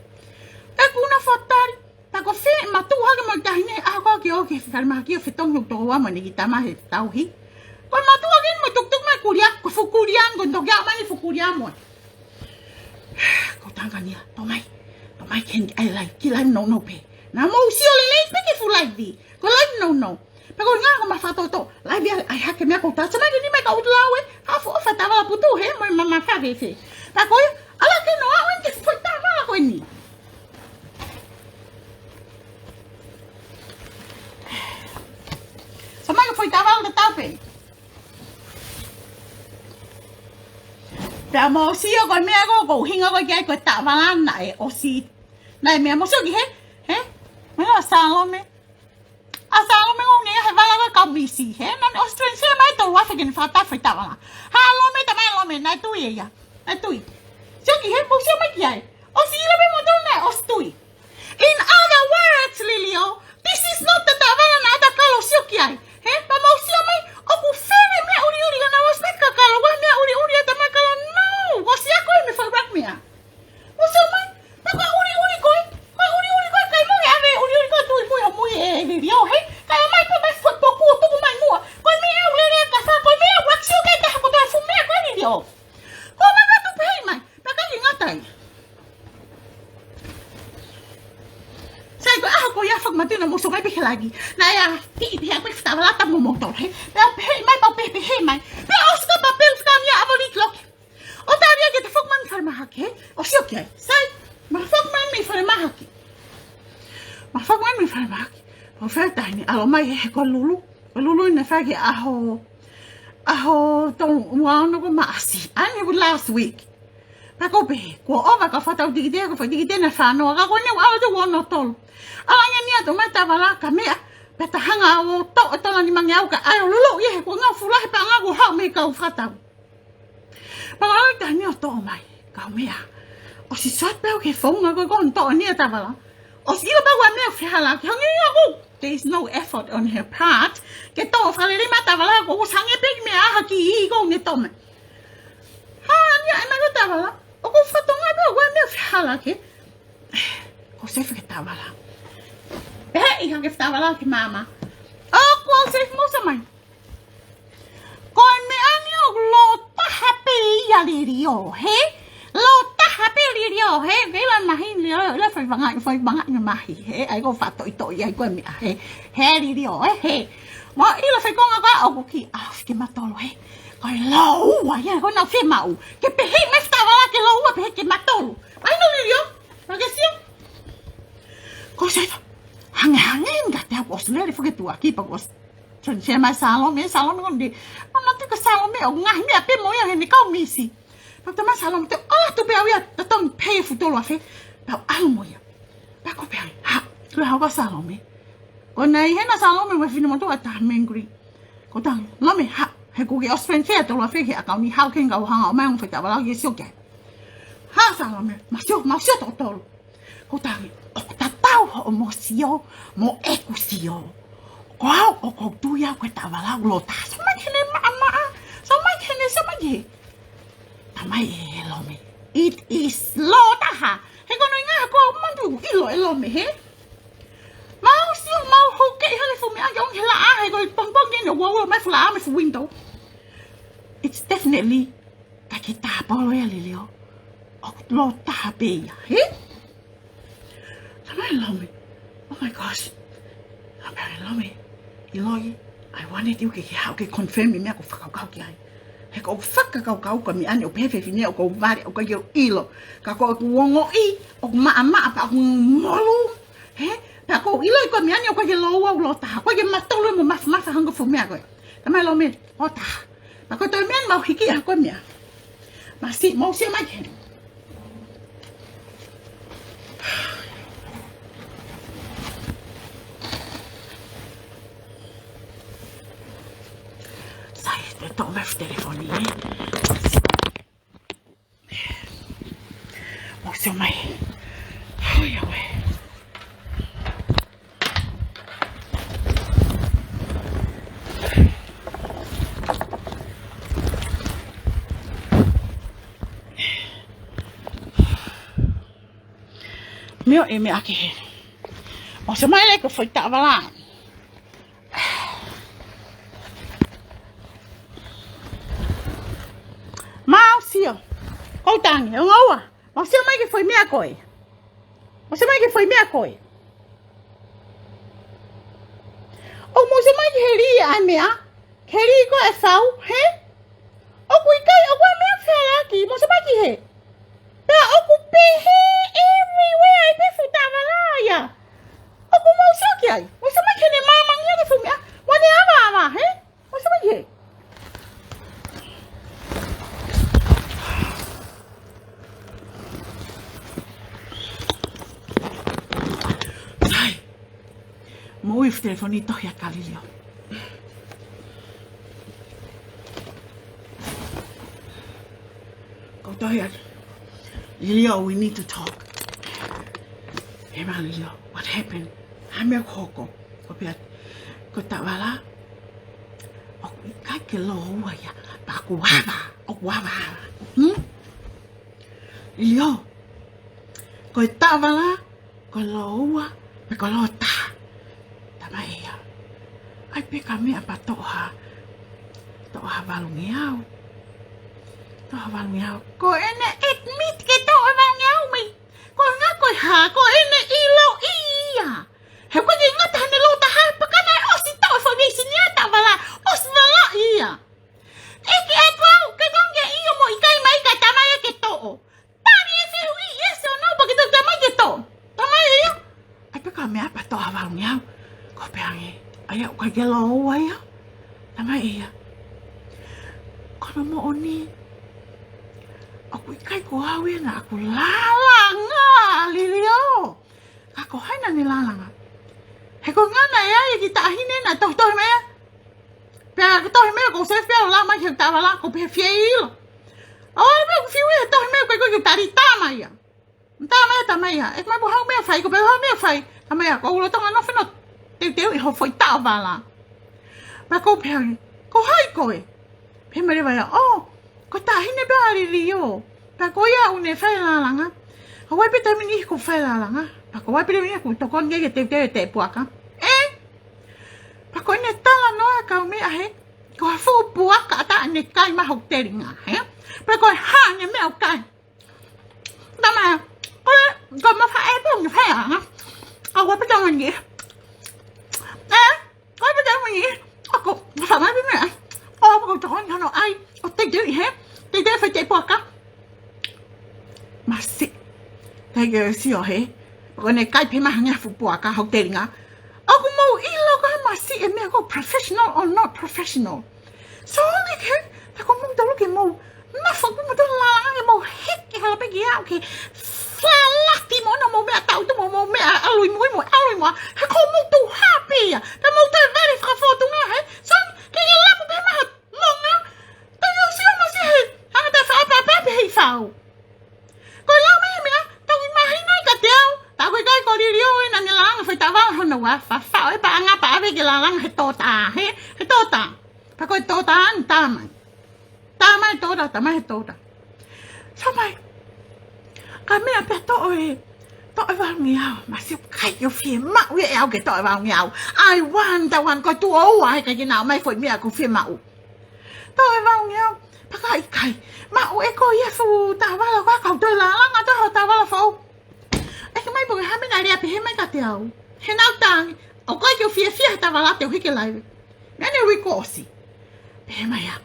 ʻEku nofo tali, ta ko fē mātuʻa hake mo e taʻahine, ʻaho ko ē ke ō ki he falemahaki ʻo fetongi ʻo tokoua mo ʻene kiʻi tama he tauhi. Ko e mātuʻa hake mo e tukutuku mai kulia, ko e fuʻu kulia, ko e toki aʻu mai e fuʻu kulia mo. Ko e tangata ni ē, tō mai, tō mai ke ni ai lai, kiʻi lai nounou pē. Naʻa mou sio lelei pē ki he fuʻu laivi, ko e lai nounou. Pea ko e ngaahi ko ma fatoto, lai via ai hake meʻa ko tata, mai ke ni mai ka utu lau ē, ha foʻi taʻovala putu he, mo e mamafa fēfē. Pea ko ia, ʻalu ke nofo ʻo ʻoange foʻi taʻovala ko eni. Sa mai ko e foʻi taʻovala tatau pē. Pea mou sio ko e meʻa ko, ko e ʻuhinga ko ē ki ai ko e taʻovala naʻe ʻosi. Naʻe meʻa mou sio ki he, he? Meʻa Salome. ʻA Salome ngou ne he vala ko e kau misi, he? Naʻa ne ʻosi transfer mai tolu afe ke ne fakatau e foʻi taʻovala. Salome, tamai Salome, naʻe tui ʻe ia. Naʻe tui. Sio ki he, mou sio mai ki ai. ʻOsi ʻilo pē mo tau naʻe ʻosi tui. In other words, Lilio, this is not the taʻovala naʻa ta Kalo sio ki ai. He, pea mou sio mai, ʻoku fēfē e meʻa ʻuliʻuli ka naʻa ʻosi mai ka Kalo, ʻoku ʻi ai e meʻa ʻuliʻuli ʻa tamai Kalo, no, ʻosi ako ia mei he foʻi rak meʻa. Mou sio mai, pea ko e ʻuliʻuli ko ē, ko e ʻuliʻuli ko ē, kai mo e ʻave ʻuliʻuli ko ē, tui mui ha mui ē, Lilio, he, kai mai pē mai foʻi poku ʻo tuku mai muʻa. Ko e meʻa ʻoku lele ka fa, ko e meʻa ʻoku ʻasi ʻo kai taha ko e fuʻu meʻa ko ē, Lilio. Ko e meʻa ʻoku pehē mai, pea kai ngata ai. Sai ko e ʻaho ko ia fakamatino taki. Naʻe ʻa, pē, pē, pē, fatavala ta mo mo tolo, he. Pea pehē mai, pea pehē, pehē mai. Pea ʻosi ka pea pehē fika ni a voli loki. ʻO tali ia ke ta foki mai mei falemahaki, he? ʻO sio ki ai. Sai, ma foki mai mei falemahaki. Ma foki mai mei falemahaki. Pea fai taimi ni, ʻalu mai he, he ko Lulu. Ko Lulu naʻe fai ki he ʻaho, ʻaho tolu ua ono ko Maʻasi. ʻAni ʻoku last week. Pea ko pē, kuo ʻova ka fata u tikite, ko fai tikite naʻe fānoa, ka ko eni ʻalu atu ua ono tolu. ʻAlu ange ni atu mai tavala ka meʻa, pea ta hanga ʻo toʻo e tola ni mangi au ka ʻai ʻo Lulu ia he kuo ngau fula he panga kuo hau mei kau fata u. Pea ʻalu taimi ni ʻo toʻo mai, kau meʻa. ʻOsi sot pē au ke founga ko ko toʻo ni a tavala. ʻOsi ʻilo pē ʻoku ʻi ai meʻa fehālaaki, hangē ia ʻoku. There is no effort on her part. Ke toʻo fakalelei mai tavala ko ʻoku sange pē ki meʻa ha ki i ko ne toʻo mai. Ha, ni a ʻe mai ko tavala. ʻOku fatongia pē ʻoku ʻi ai meʻa fehālaaki. Ko se fake tavala. Pehē ʻe hake fake tavala ki māmani. ʻOku se mo sa mai. Ko e meʻa ni ʻoku lōtaha pē ia Liliō, he? Lōtaha pē Liliō, he? Ke ʻilo mahi Liliō, ʻilo fai vanga, fai vanga ni mahi, he? ʻAi ko fatoʻitoʻi, ʻai ko e meʻa, he? He Liliō, he? He? Mo ʻilo fai konga ka ʻoku ki a fiki matolo, he? Ko e lōua, ia ko na fe mau. Ke pehē mai fatavala ke lōua, pehē ke matolo. Mai no Liliō, ma ke sio. Ko se, hange, hange, nga te au ʻosi lele fuke tua ki pa ʻosi. So, se mai Salome, Salome ko ndi. Ma na te ka Salome, ʻo ngahi meʻa pē mo ia he ni kau misi. Pea ta mai Salome, te, oh, tu pē au ia, ta tong pē futu tolo afe. Pea ʻalu mo ia. Pea ko pē ai, ha, ko e hau ka Salome. Ko nai he na Salome, mo fina mo tu a ta mengri. Ko tang, Lome, ha, he kuki ʻosi fenfea tolo afe, he ʻakau ni hau ke ngau hanga ʻo mai ʻo fai tavala ke sio ke. Ha, Salome, ma sio, ma sio toko tolo. Ko tangi, ʻoku tatau hoʻomo sio, mo ʻeku sio. Ko au ʻoku ou tui au ko e tavala ʻoku lōtaha. Sa mai ke ne maʻamaʻa, sa mai ke ne, sa mai ke. Ta mai ē Lome. It is lōtaha. He ko no inga ko mandu ʻilo ē Lome, he? Mau sio, mau hoke, ʻi hale fu meʻa ke ʻomi he laʻā, he ko e pongpong ke ne ua ua mai fu laʻā mei fu window. It's definitely ka ke tāpolo ia Liliō. ʻOku lōtaha pē ia, he? Ta mai Lome. Oh my gosh. Ta mai Lome. ʻIloʻi, I wanted you ke, ke haʻu ke confirm ʻi meʻa ʻoku ou fakakaukau ki ai. He ʻoku ou fakakaukau ka meʻa ni ʻoku pehē fefine ʻoku ou vale ʻoku ʻikai ke u ʻilo. Ka ko ʻeku ongoʻi, ʻoku maʻamaʻa pea ʻoku molu. He? Pea ʻoku ou ʻiloʻi ko e meʻa ni ʻoku ʻikai ke lōua ʻoku lōtaha. ʻOku ʻikai ke matolu mo mafimafi hangē ko e fuʻu meʻa ko ē. Ta mai Lome, lōtaha. Ma ko e toe meʻa ni mau hiki ʻa ko e meʻa. Ma si, mau sio mai ke. Sai, te toʻo mai fu telefoni, ē. Mau sio mai. Hui, hui. Mio e meʻa ki he. Mau sio mai lele ko fai tavala. Mau sio. Ko tangi, ʻo ngaua. Mau sio mai ke fai meʻa ko ē. Mau sio mai ke fai meʻa ko ē. ʻO mau sio mai ke heli ʻa e meʻa. Ke heli ko e fau, he? ʻOku ʻikai, ʻoku ʻi ai meʻa fehālaaki, mau sio mai ki he. Pea ʻoku pehē everywhere ʻi pē fuʻu tavala ia. ʻOku mau sio ki ai. Mau sio mai ke ne māmangia ke fuʻu meʻa. Mau ne ava ava, he? Mau sio mai ki he. Sai. Mo ui fu telefoni tohi atu kia Liliō. Ko tohi atu. Liliō, we need to talk. He ma Liliō, what happened? Ha meʻa hoko. Ko pia, ko tavala. ʻOku ʻikai ke lōua ia. Pea ʻoku ava, ʻoku ava, ava. Hmm? Liliō. Ko e tavala, ko e lōua, pe ko e lōtaha. Ta mai ia. ʻAi pē ka meʻa pea toʻo ha, toʻo ha valungeau. Toʻo ha valungeau. Ko ʻene admit ke toʻo ha valungeau mai. Ko e ngā ko e hā, ko ʻene ʻiloʻi ia. He ko e ngata ʻene lōtaha ʻAi au kai ke lou ai ia. Talamai ʻe ia, ko hono moʻoni, ʻoku ʻikai ko au ia naʻa ku lālanga, Lilio. Ka ko hai naʻa ne lālanga? He ko e ʻuhinga naʻe ʻi ai e kiʻi taʻahine naʻe tohitohi mai ia. Pea ko e tohi mai ia, ko e sēfia o la mai he tavala, ko e pehē fiu ʻilo. ʻO ʻai mai ʻoku fiu ia he tohi mai ia, ko e, ko e kiʻi tali, talamai ia. Talamai ia, talamai ia, ʻe, ko e meʻa pē ʻoku ou haʻu mai ʻo fai, ko e pē ʻoku ou haʻu mai ʻo fai. Talamai ia, ko e ʻuluaki Tonga nofo ʻo teuteu ʻi hoʻo foʻi tavala. Pea ʻoku ou pehē ange, ko hai koe? Pehē mai leva ia, ʻō, ko e taʻahine pē ʻa Lilio. Pea ko ia ʻoku ne fai e lālanga. Ka ʻoku ʻi ai pē taimi ʻe niʻihi ʻoku ou fai e lālanga. Pea ʻoku ʻi ai pē taimi ʻe niʻihi ʻoku ou tokoni ki ai ke teuteu e teʻe puaka. ʻE? Pea ko ʻene talanoa e kau meʻa hē, ko ha fuʻu puaka ʻatā ʻene kai mai hoku telinga, hē? Pea ko e hā ʻene meʻa ʻoku kai? Talamai ia, ko e, ko e mafaʻē pē ʻoku ne fai e lālanga. Ka ʻoku ʻi ai pē taimi ʻe niʻihi. ʻE? Ko e pē taimi ʻe niʻihi ʻoku ou fai mai pē meʻa. ʻO ʻoku ou tokoni ki hono ʻai ʻo teuteu ʻi he, teuteu e fai teʻe puaka. Masiʻi. Talamai ke sio hē. Pea ko ʻene kai pē mai hangē ha fuʻu puaka hoku telinga. ʻOku mou ʻilo ko e hā masiʻi e meʻa ko e professional or not professional? So, like, hē, pea ko moutolu ke mou, na fo ko moutolu lālanga ke mou hiki hala pē ki au ke falati mo na mou meʻa tau tu mo mou meʻa ʻalu ʻi muʻa, mou ʻalu ʻi muʻa. He ko moutolu hapi ia. Pea mou toe vale fakafōtunga hē. So, ke ke lapu pē maha longa. Tau ʻo sio masiʻi hē. Hanga ta fa pa pa pē hei fau. Ko e lau mai e meʻa, toki mahino kiate au, tā ko e kai ko Lilio ē naʻa ne lālanga fai tavala hono ua, fa fa ʻo e paʻanga pea ʻave ke lālanga he tōtā, hē, he tōtā. Pea ko e tōtā ʻa ē talamai. Talamai tōtā, talamai he tōtā. Talamai. Ka meʻa pē toʻo e, toʻo e vaungeau, masiʻi ʻoku ʻikai ke u fiemaʻu ia ʻe au ke toʻo e vaungeau. I want, I want, ko e tuʻo ua he ʻikai ke nau ʻomai foʻi meʻa ʻoku ou fiemaʻu. Toʻo e vaungeau, pea ka ʻikai. Maʻu ʻe koe ia e fuʻu tavala ko ē, kau toe lālanga atu hoʻo tavala foʻou. ʻEke mai pē ko e hā e meʻa naʻe lea pehē mai kiate au. He naʻa ku talaange, ʻoku ʻikai ke u fiefia he tavala te u hiki laivi. Meʻa ne ui kuo ʻosi. Pehē mai ia,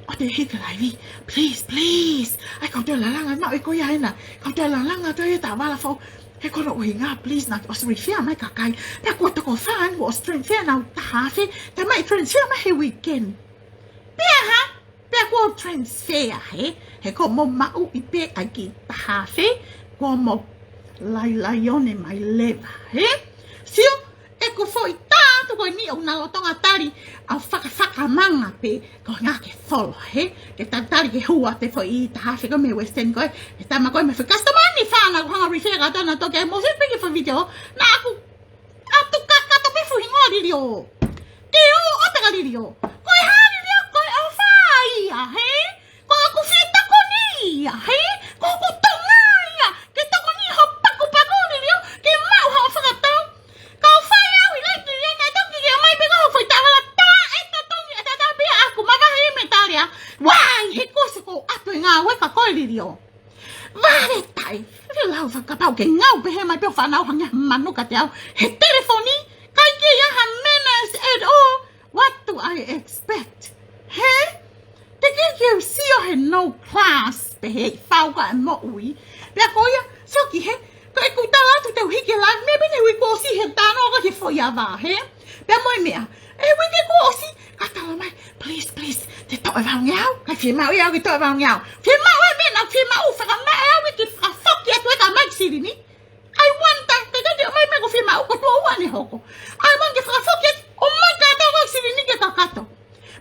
ʻoua te u hiki laivi. Please, please. ʻAi kau toe lālanga, maʻu ʻe koe ia ena. Kau toe lālanga atu hoʻo tavala foʻou. He ko hono ʻuhinga, please, naʻa ku ʻosi refer mai e kakai. Pea kuo toko fā eni kuo ʻosi transfer ʻenau taha afe. Talamai ʻe transfer mai he weekend. Pea hā? Pea kuo transfer hē, he ko hoʻomou maʻu ʻi pē ʻa e kiʻi taha afe, ko hoʻomou lailai ʻo ne mai leva, hē? Sio, ʻeku foʻi tā atu ko eni ʻoku na lolotonga tali ʻa e fakafakamanga pē, ko e ʻuhinga ke folo, hē? Ke talitali ke hū atu e foʻi taha afe ko ē mei he Western ko ē, he taimi ko ē mei he foʻi customer ni fana ko e hanga refer kātoa nautolu ke mou sio pē ki he foʻi video, naʻa ku ʻatu kakato pē fuʻu hingoa Lilio. Ke ō ʻo peka Lilio. Ko e hā Lilio, ko e ʻofa ia, hē? Ko ʻeku fie tokoni ia, hē? Ko ʻeku Tonga ia. Ke tokoni ho pakupaku Lilio. Ke maʻu ho fakatau. Ka u fai au ʻi laiki ia naʻe toki ke mai pē ko ho foʻi tavala tā e totongi e tata pia aku mavahe mei Italia. Wai, he kuo ʻosi ko ʻatu e ngāue ka ko e Lilio. Vale tai, ke lau fakapau ke ngau pehē mai pē ʻo fānau hangē ha manu kiate au. He telefoni, ʻikai ke ʻi ai ha manners at all. What do I expect? Hē? Te ke ke sio he no class, pehē ʻi fau ka e moʻui. Pea ko ia, sio ki hē, ko ʻeku tala atu te u hiki laivi, meʻa pē ne ui kuo ʻosi he tano ka ke foʻi ava, hē? Pea mo e meʻa, ʻe ui ke kuo ʻosi, ka talamai, please, please, te toʻo e vaungeau, ʻikai fiemaʻu ia au ke toʻo e vaungeau. Fiemaʻu e meʻa naʻa ku fiemaʻu, fakamaʻa au ia ke fakafoki atu e ka mai silini. I want that, ke ke ʻomai meʻa ʻoku fiemaʻu, ko e tuʻo ua ʻene hoko. I want ke fakafoki atu, ʻomai kātoa ko e silini ke kakato.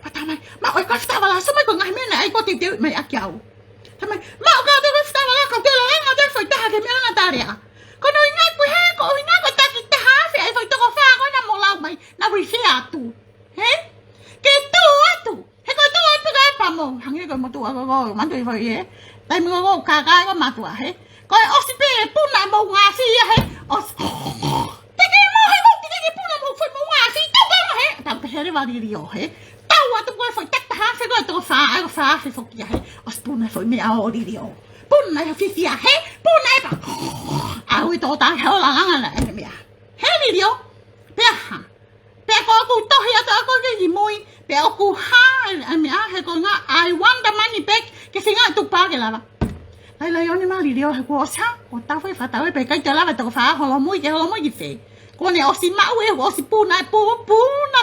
Pea talamai, maʻu ʻe koe e fatavala, sio mai ko e ngaahi meʻa naʻe ʻai ko e teuteu mai ʻaki au. Talamai, maʻu kātoa ko e fatavala, kau toe lālanga atu e foʻi taha ke meʻa na tālea. Ko hono ʻuhinga ko e hē, ko hono ʻuhinga ko e taki taha afe ʻa e foʻi toko fā ko ē naʻa mou lau mai, naʻa ku refer atu. Hē? Ke tuʻu atu. He ko e tuʻu atu ka e pamo. Hangē ko e motuʻa ko ē, manatuʻi foʻi ē. Taimi ko ē kākā ko e motuʻa, hē. Ko e ʻosi pē e puna e moʻunga afi ia, hē. ʻOsi. Te ke mo he ko, te ke puna mo foʻi moʻunga afi, tau ka mo hē. Tau pehē leva Lilio, hē. Tau atu ko e foʻi taki taha afe ko e toko fā, ʻa e ko e fā afe foki ia, hē. ʻOsi puna e foʻi meʻa ʻo Lilio. Puna e fiefia, hē. Puna e pa. ʻAu ʻi tō tā he ʻo lālanga na e meʻa. Hē Lilio. Pea hā. Pea ko ʻeku tohi atu ʻaʻaku ki mui, pea ʻoku hā e meʻa he ko e ʻuhinga, I want the money back, ke feinga atu pē ke lava. Lailai ʻo ne mai Lilio he kuo ʻosi hā, kuo tau fai fakatau ē pea ʻikai te lava toko fā holomui ke holomui ki fē. Kuo ne ʻosi maʻu ē, kuo ʻosi puna e pu, puna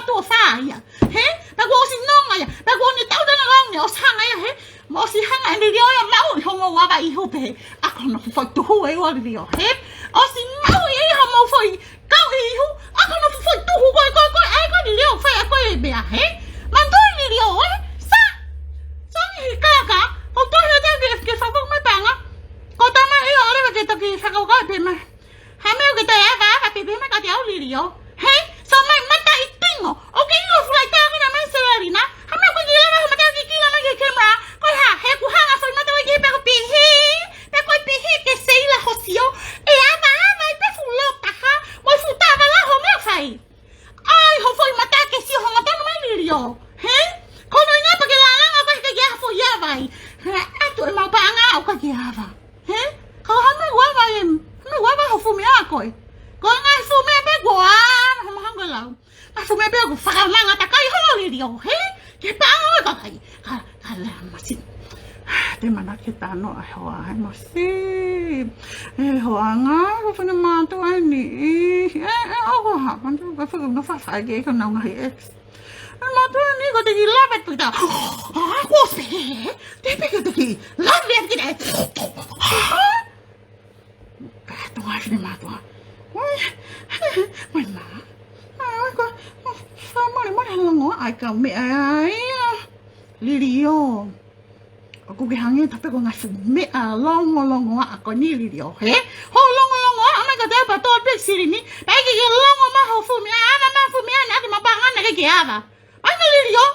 ʻa ia. Hē? Pea kuo ʻosi nonga ia. Pea kuo ne tau tana lau ne ʻosi hanga ia, hē? Mo ʻosi hanga ʻe Lilio ia maʻu ʻi homou ava ihu pē. ʻA ko hono fuʻu foʻi tuhu ʻe ua Lilio, hē? ʻOsi maʻu ʻi homou foʻi kau ihu. ʻA ko hono fuʻu foʻi tuhu ko ē, ko ē, ko ē, ʻa ia ko Lilio, fai ʻa ko e meʻa, hē? Manatuʻi Lilio, ē? Sa. Sa ni he kaka. Ko tohi ʻa e ke, ke fakafoki mai paʻanga. Ko tama ia ʻo leva ke toki fakakaukau pē mai. Ha meʻa ke toe ava, ava pē pē mai kiate au Lilio. Hē? So mai mata i tingo. ʻOku ke ʻilo fulai tā ko na mai Selina. Ha meʻa ko e ke lava ho mata ke kila mai ki he camera. Ko e hā, he ʻoku hanga foʻi mata ko e ke pē ko e pihī. Pē ko e pihī ke seila ho sio. ʻE ava, ava i pē fuʻu lōtaha. Mo e fuʻu tava la ho meʻa fai. ʻAi, ho foʻi mata ke sio ho mata na mai Lilio. Hē? Ko hono ʻuhinga pea ke lālanga pē ke ke ha foʻi ava ai. Hē, ʻatu ʻemau paʻanga ʻo ka ke ava. Hē? Ka hana ua vai em. Hana ua vai ho fuʻu meʻa ko ē. Ko e ngaahi fuʻu meʻa pē ko ā, hama hanga lau. Ngaahi fuʻu meʻa pē ko fakamanga takai ho Lilio, hē? Ke paʻanga ʻo e kakai. Ka, ka la masi. Te mana ke tano ʻa e hoa, ʻa e masi. ʻE hoa ngā, ko fana mātou ʻa eni. ʻE, ʻe, ʻo ko ha, mātou ka fuʻu no fa fa ke ka nau ngaahi ex. ʻE mātou eni ko te ki lava pita. ʻA, ko se. Te pē ke te ki lava pita. Ka to ai fine mātou. Oi, mai mā. ʻA, ko, ko, fa mole, mole ha longoaʻa ʻa e kau meʻa ia. Lilio. ʻOku ke hangē tā pē ko e ngaahi fuʻu meʻa longolongoaʻa ko eni Lilio, hē? Ho longolongoaʻa mai ka te pa tō pē silini. Pea ke ke longo mai ho fuʻu meʻa, ava mai fuʻu meʻa, naʻa ke mapanga naʻa ke ke ava. Mai ka Lilio.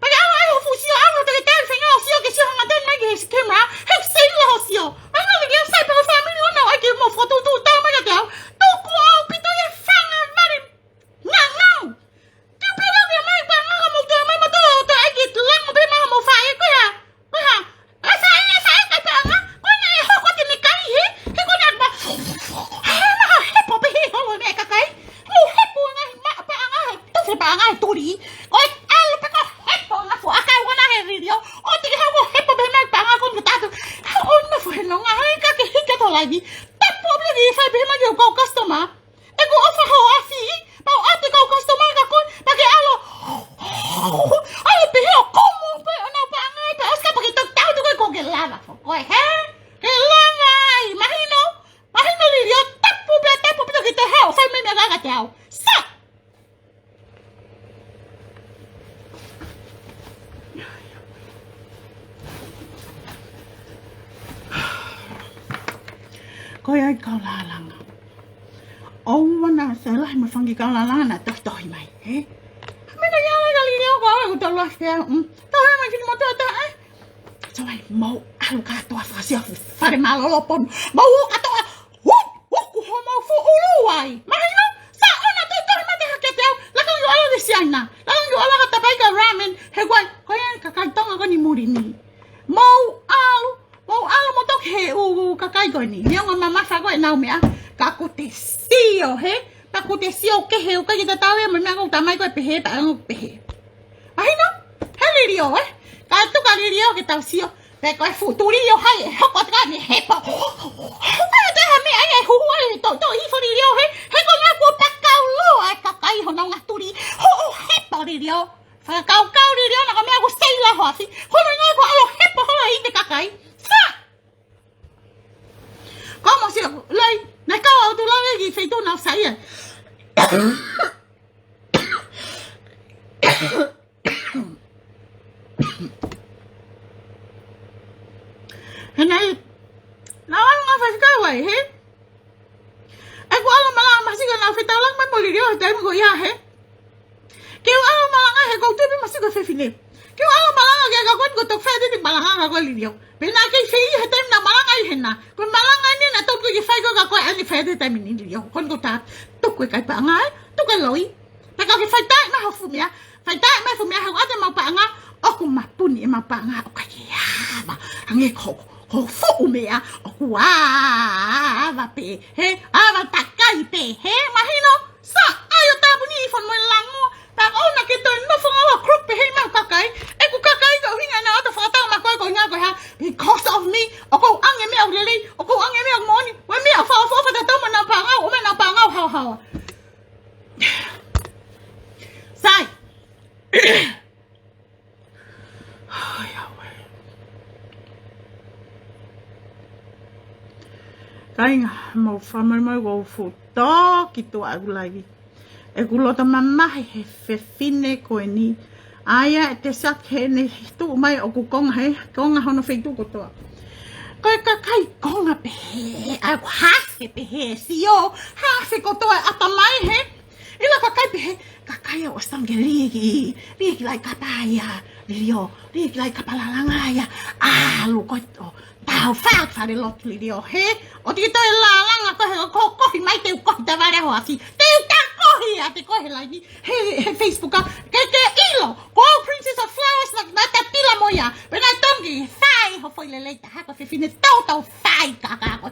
Pea ke ava ai ho fuʻu sio, ava te ke tau fenga ʻo sio ke sio hanga tonu mai ki he camera. He seila ho sio. Mai ka Lilio sai pē ho family ʻoʻona ʻai ke mo fotu tu tau mai kiate au. Tuku ʻaupito ia fanga vale. Ngangau. Te u pehē ke mai paʻanga ka mou toe mai mo toe toe ʻai ke lango pē mai mo fai ko ia. Ko ia. ʻA sai, ʻa sai, kai paʻanga. Ko ena ʻe hoko atu ni kai he. He ko ena ma. He maha hepo pē he holo meʻa kakai. Mo hepo ngaahi ma paʻanga he. Tofu paʻanga he tuli. Ko e ʻalu pē ko hepo ngaahi fuʻu ʻakau ko ena he Lilio. ʻO te ke hoko hepo pē mai paʻanga ko ena tatu. ʻO nofo he nonga he ka ke hika to laivi. Tapu pē ke fai pē mai ke u kau customer. ʻE ko ʻofa ho afi, pau ʻate kau customer ka koe, pea ke ʻalu. ʻAlu pē he ʻo komo pē ʻo nau paʻanga ai, pea ʻosi ka pea ke toki tau tu koe ko ke lava fo koe, hē? Ke lava ai, mahino, mahino Lilio, tapu pē, tapu pē toki te hao, fai mai meʻa kiate au. Sa! Ko ia ai kau lālanga. ʻOua naʻa, sai lahi mo e fanga kiʻi kau lālanga naʻa tohitohi mai, hē? Mena ia la ka Lilio ko au ʻoku tau lahi pea, mm. Tau he mai kini motu ata, ē? So mai, mau ʻalu kātoa fakasia fu fale mālōlō ponu. Mau ō kātoa, hu, ʻoku homau fuʻu ʻulu ai. Mahino, sa ʻoua toe tohi mate hake kiate au. Laka ʻo ʻalu ki Siaina. Laka ʻo ʻalu ka tapai ka ramen. He kuai, ko ia kakai Tonga ko eni muli ni. Mau ʻalu, mau ʻalu mo toki he ʻū, ʻū kakai ko eni. Neongo mamafa ko ʻenau meʻa. Ka ko te sio, hē? Ka ko te sio kehe ʻoku ʻikai ke tatau ia mo e meʻa ko e tamai ko e pehē, paʻanga ʻoku pehē. Mahino, he Lilio, ē? Ka tuku ā Lilio ke tau sio. Pea ko e fuʻu tuli ʻo hai, ʻe hoko atu ka ne hepo. Hoko atu ha meʻa ia ʻe huhu ai, to, to, hifo Lilio, hē? He ko e ngaahi kuo pakau loa e kakai honau ngaahi tuli. Hoʻo hepo Lilio. Fakakaukau Lilio, naʻa ko e meʻa ʻoku seila ho afi. Ko e ngaahi kuo ʻalu hepo hola ʻi te kakai. Sa! Ko mo sio, lai, naʻe kau au tu lave ki feituʻu naʻa sai ai. He naʻe, naʻa ʻalu ngā faifekau ai, hē? ʻE ko ʻalu malanga masiʻi ka naʻa fetaulaki mai mo Lilio he taimi ko ia, hē? Ke u ʻalu malanga he kou tuʻu pē masiʻi ko e fefine. Ke u ʻalu malanga ke ka koe ko toki fai atu e malanga ka koe Lilio. Pea naʻa ke fai he taimi naʻa malanga ai he naʻa. Ko e malanga ni naʻa toki ke fai ko ka koe ʻani fai atu he taimi ni Lilio. Ko eni ko tā, tuku e kai paʻanga ē, tuku e loi. Pea ka ke fai taʻe mai ho fuʻu meʻa. Fai taʻe mai fuʻu meʻa he ʻoku ʻoatu ʻemau paʻanga. ʻOku mapuni ʻemau paʻanga ʻoku ʻikai ke ava. Hangē ko, ko fuʻu meʻa. ʻOku ava pē. Hē, ava takai pē. Hē, mahino. Sa, ʻai ʻo tāpuni ʻi fon mo e lango. Pea ʻoua naʻa ke toe nofo ngalo crook pē he ʻemau kakai. ʻEku kakai ka ʻuhinga naʻa ʻoatu fakatau ma koe ko e ʻuhinga ko e hā. Because of me. ʻOku ou ʻange meʻa ʻoku lelei. ʻOku ou ʻange meʻa ʻoku moʻoni. Ko e meʻa ʻoku fakaʻofoʻofa tatau mo ʻenau paʻanga, ʻo mo ʻenau paʻanga ʻoku haohaoa. Sai. Kāinga, mou fakamālō mai, ʻoku ou fuʻu toki tuʻa ʻeku laivi. ʻOku ou loto mamahi he fefine ko eni. ʻA ia ʻe te sake heʻene tuʻu mai ʻoku konga he, konga hono feituʻu kotoa. Ko e kakai konga pehē, ʻa ʻoku hake pehē, sio, hake kotoa ʻatamai he. ʻIlo kakai pehē, kakai ʻoku ʻosi tangi ke liʻaki, liʻaki laʻi kapa ia, Liliō, liʻaki laʻi kapa lalanga ia, ʻalu koe ʻo tau fai fale lotu Liliō, he? ʻOua te ke toe lalanga koe he ko kohi mai te u kohi tavale ho afi, te u tā kohi ʻa te koe he laivi, he, he Facebook ʻa, ke ke ʻilo, ko Princess of Flowers na, na ta tila mo ia, pea na tangi, fai ho foʻi lelei taha ko e fefine tau tau fai kaka koe.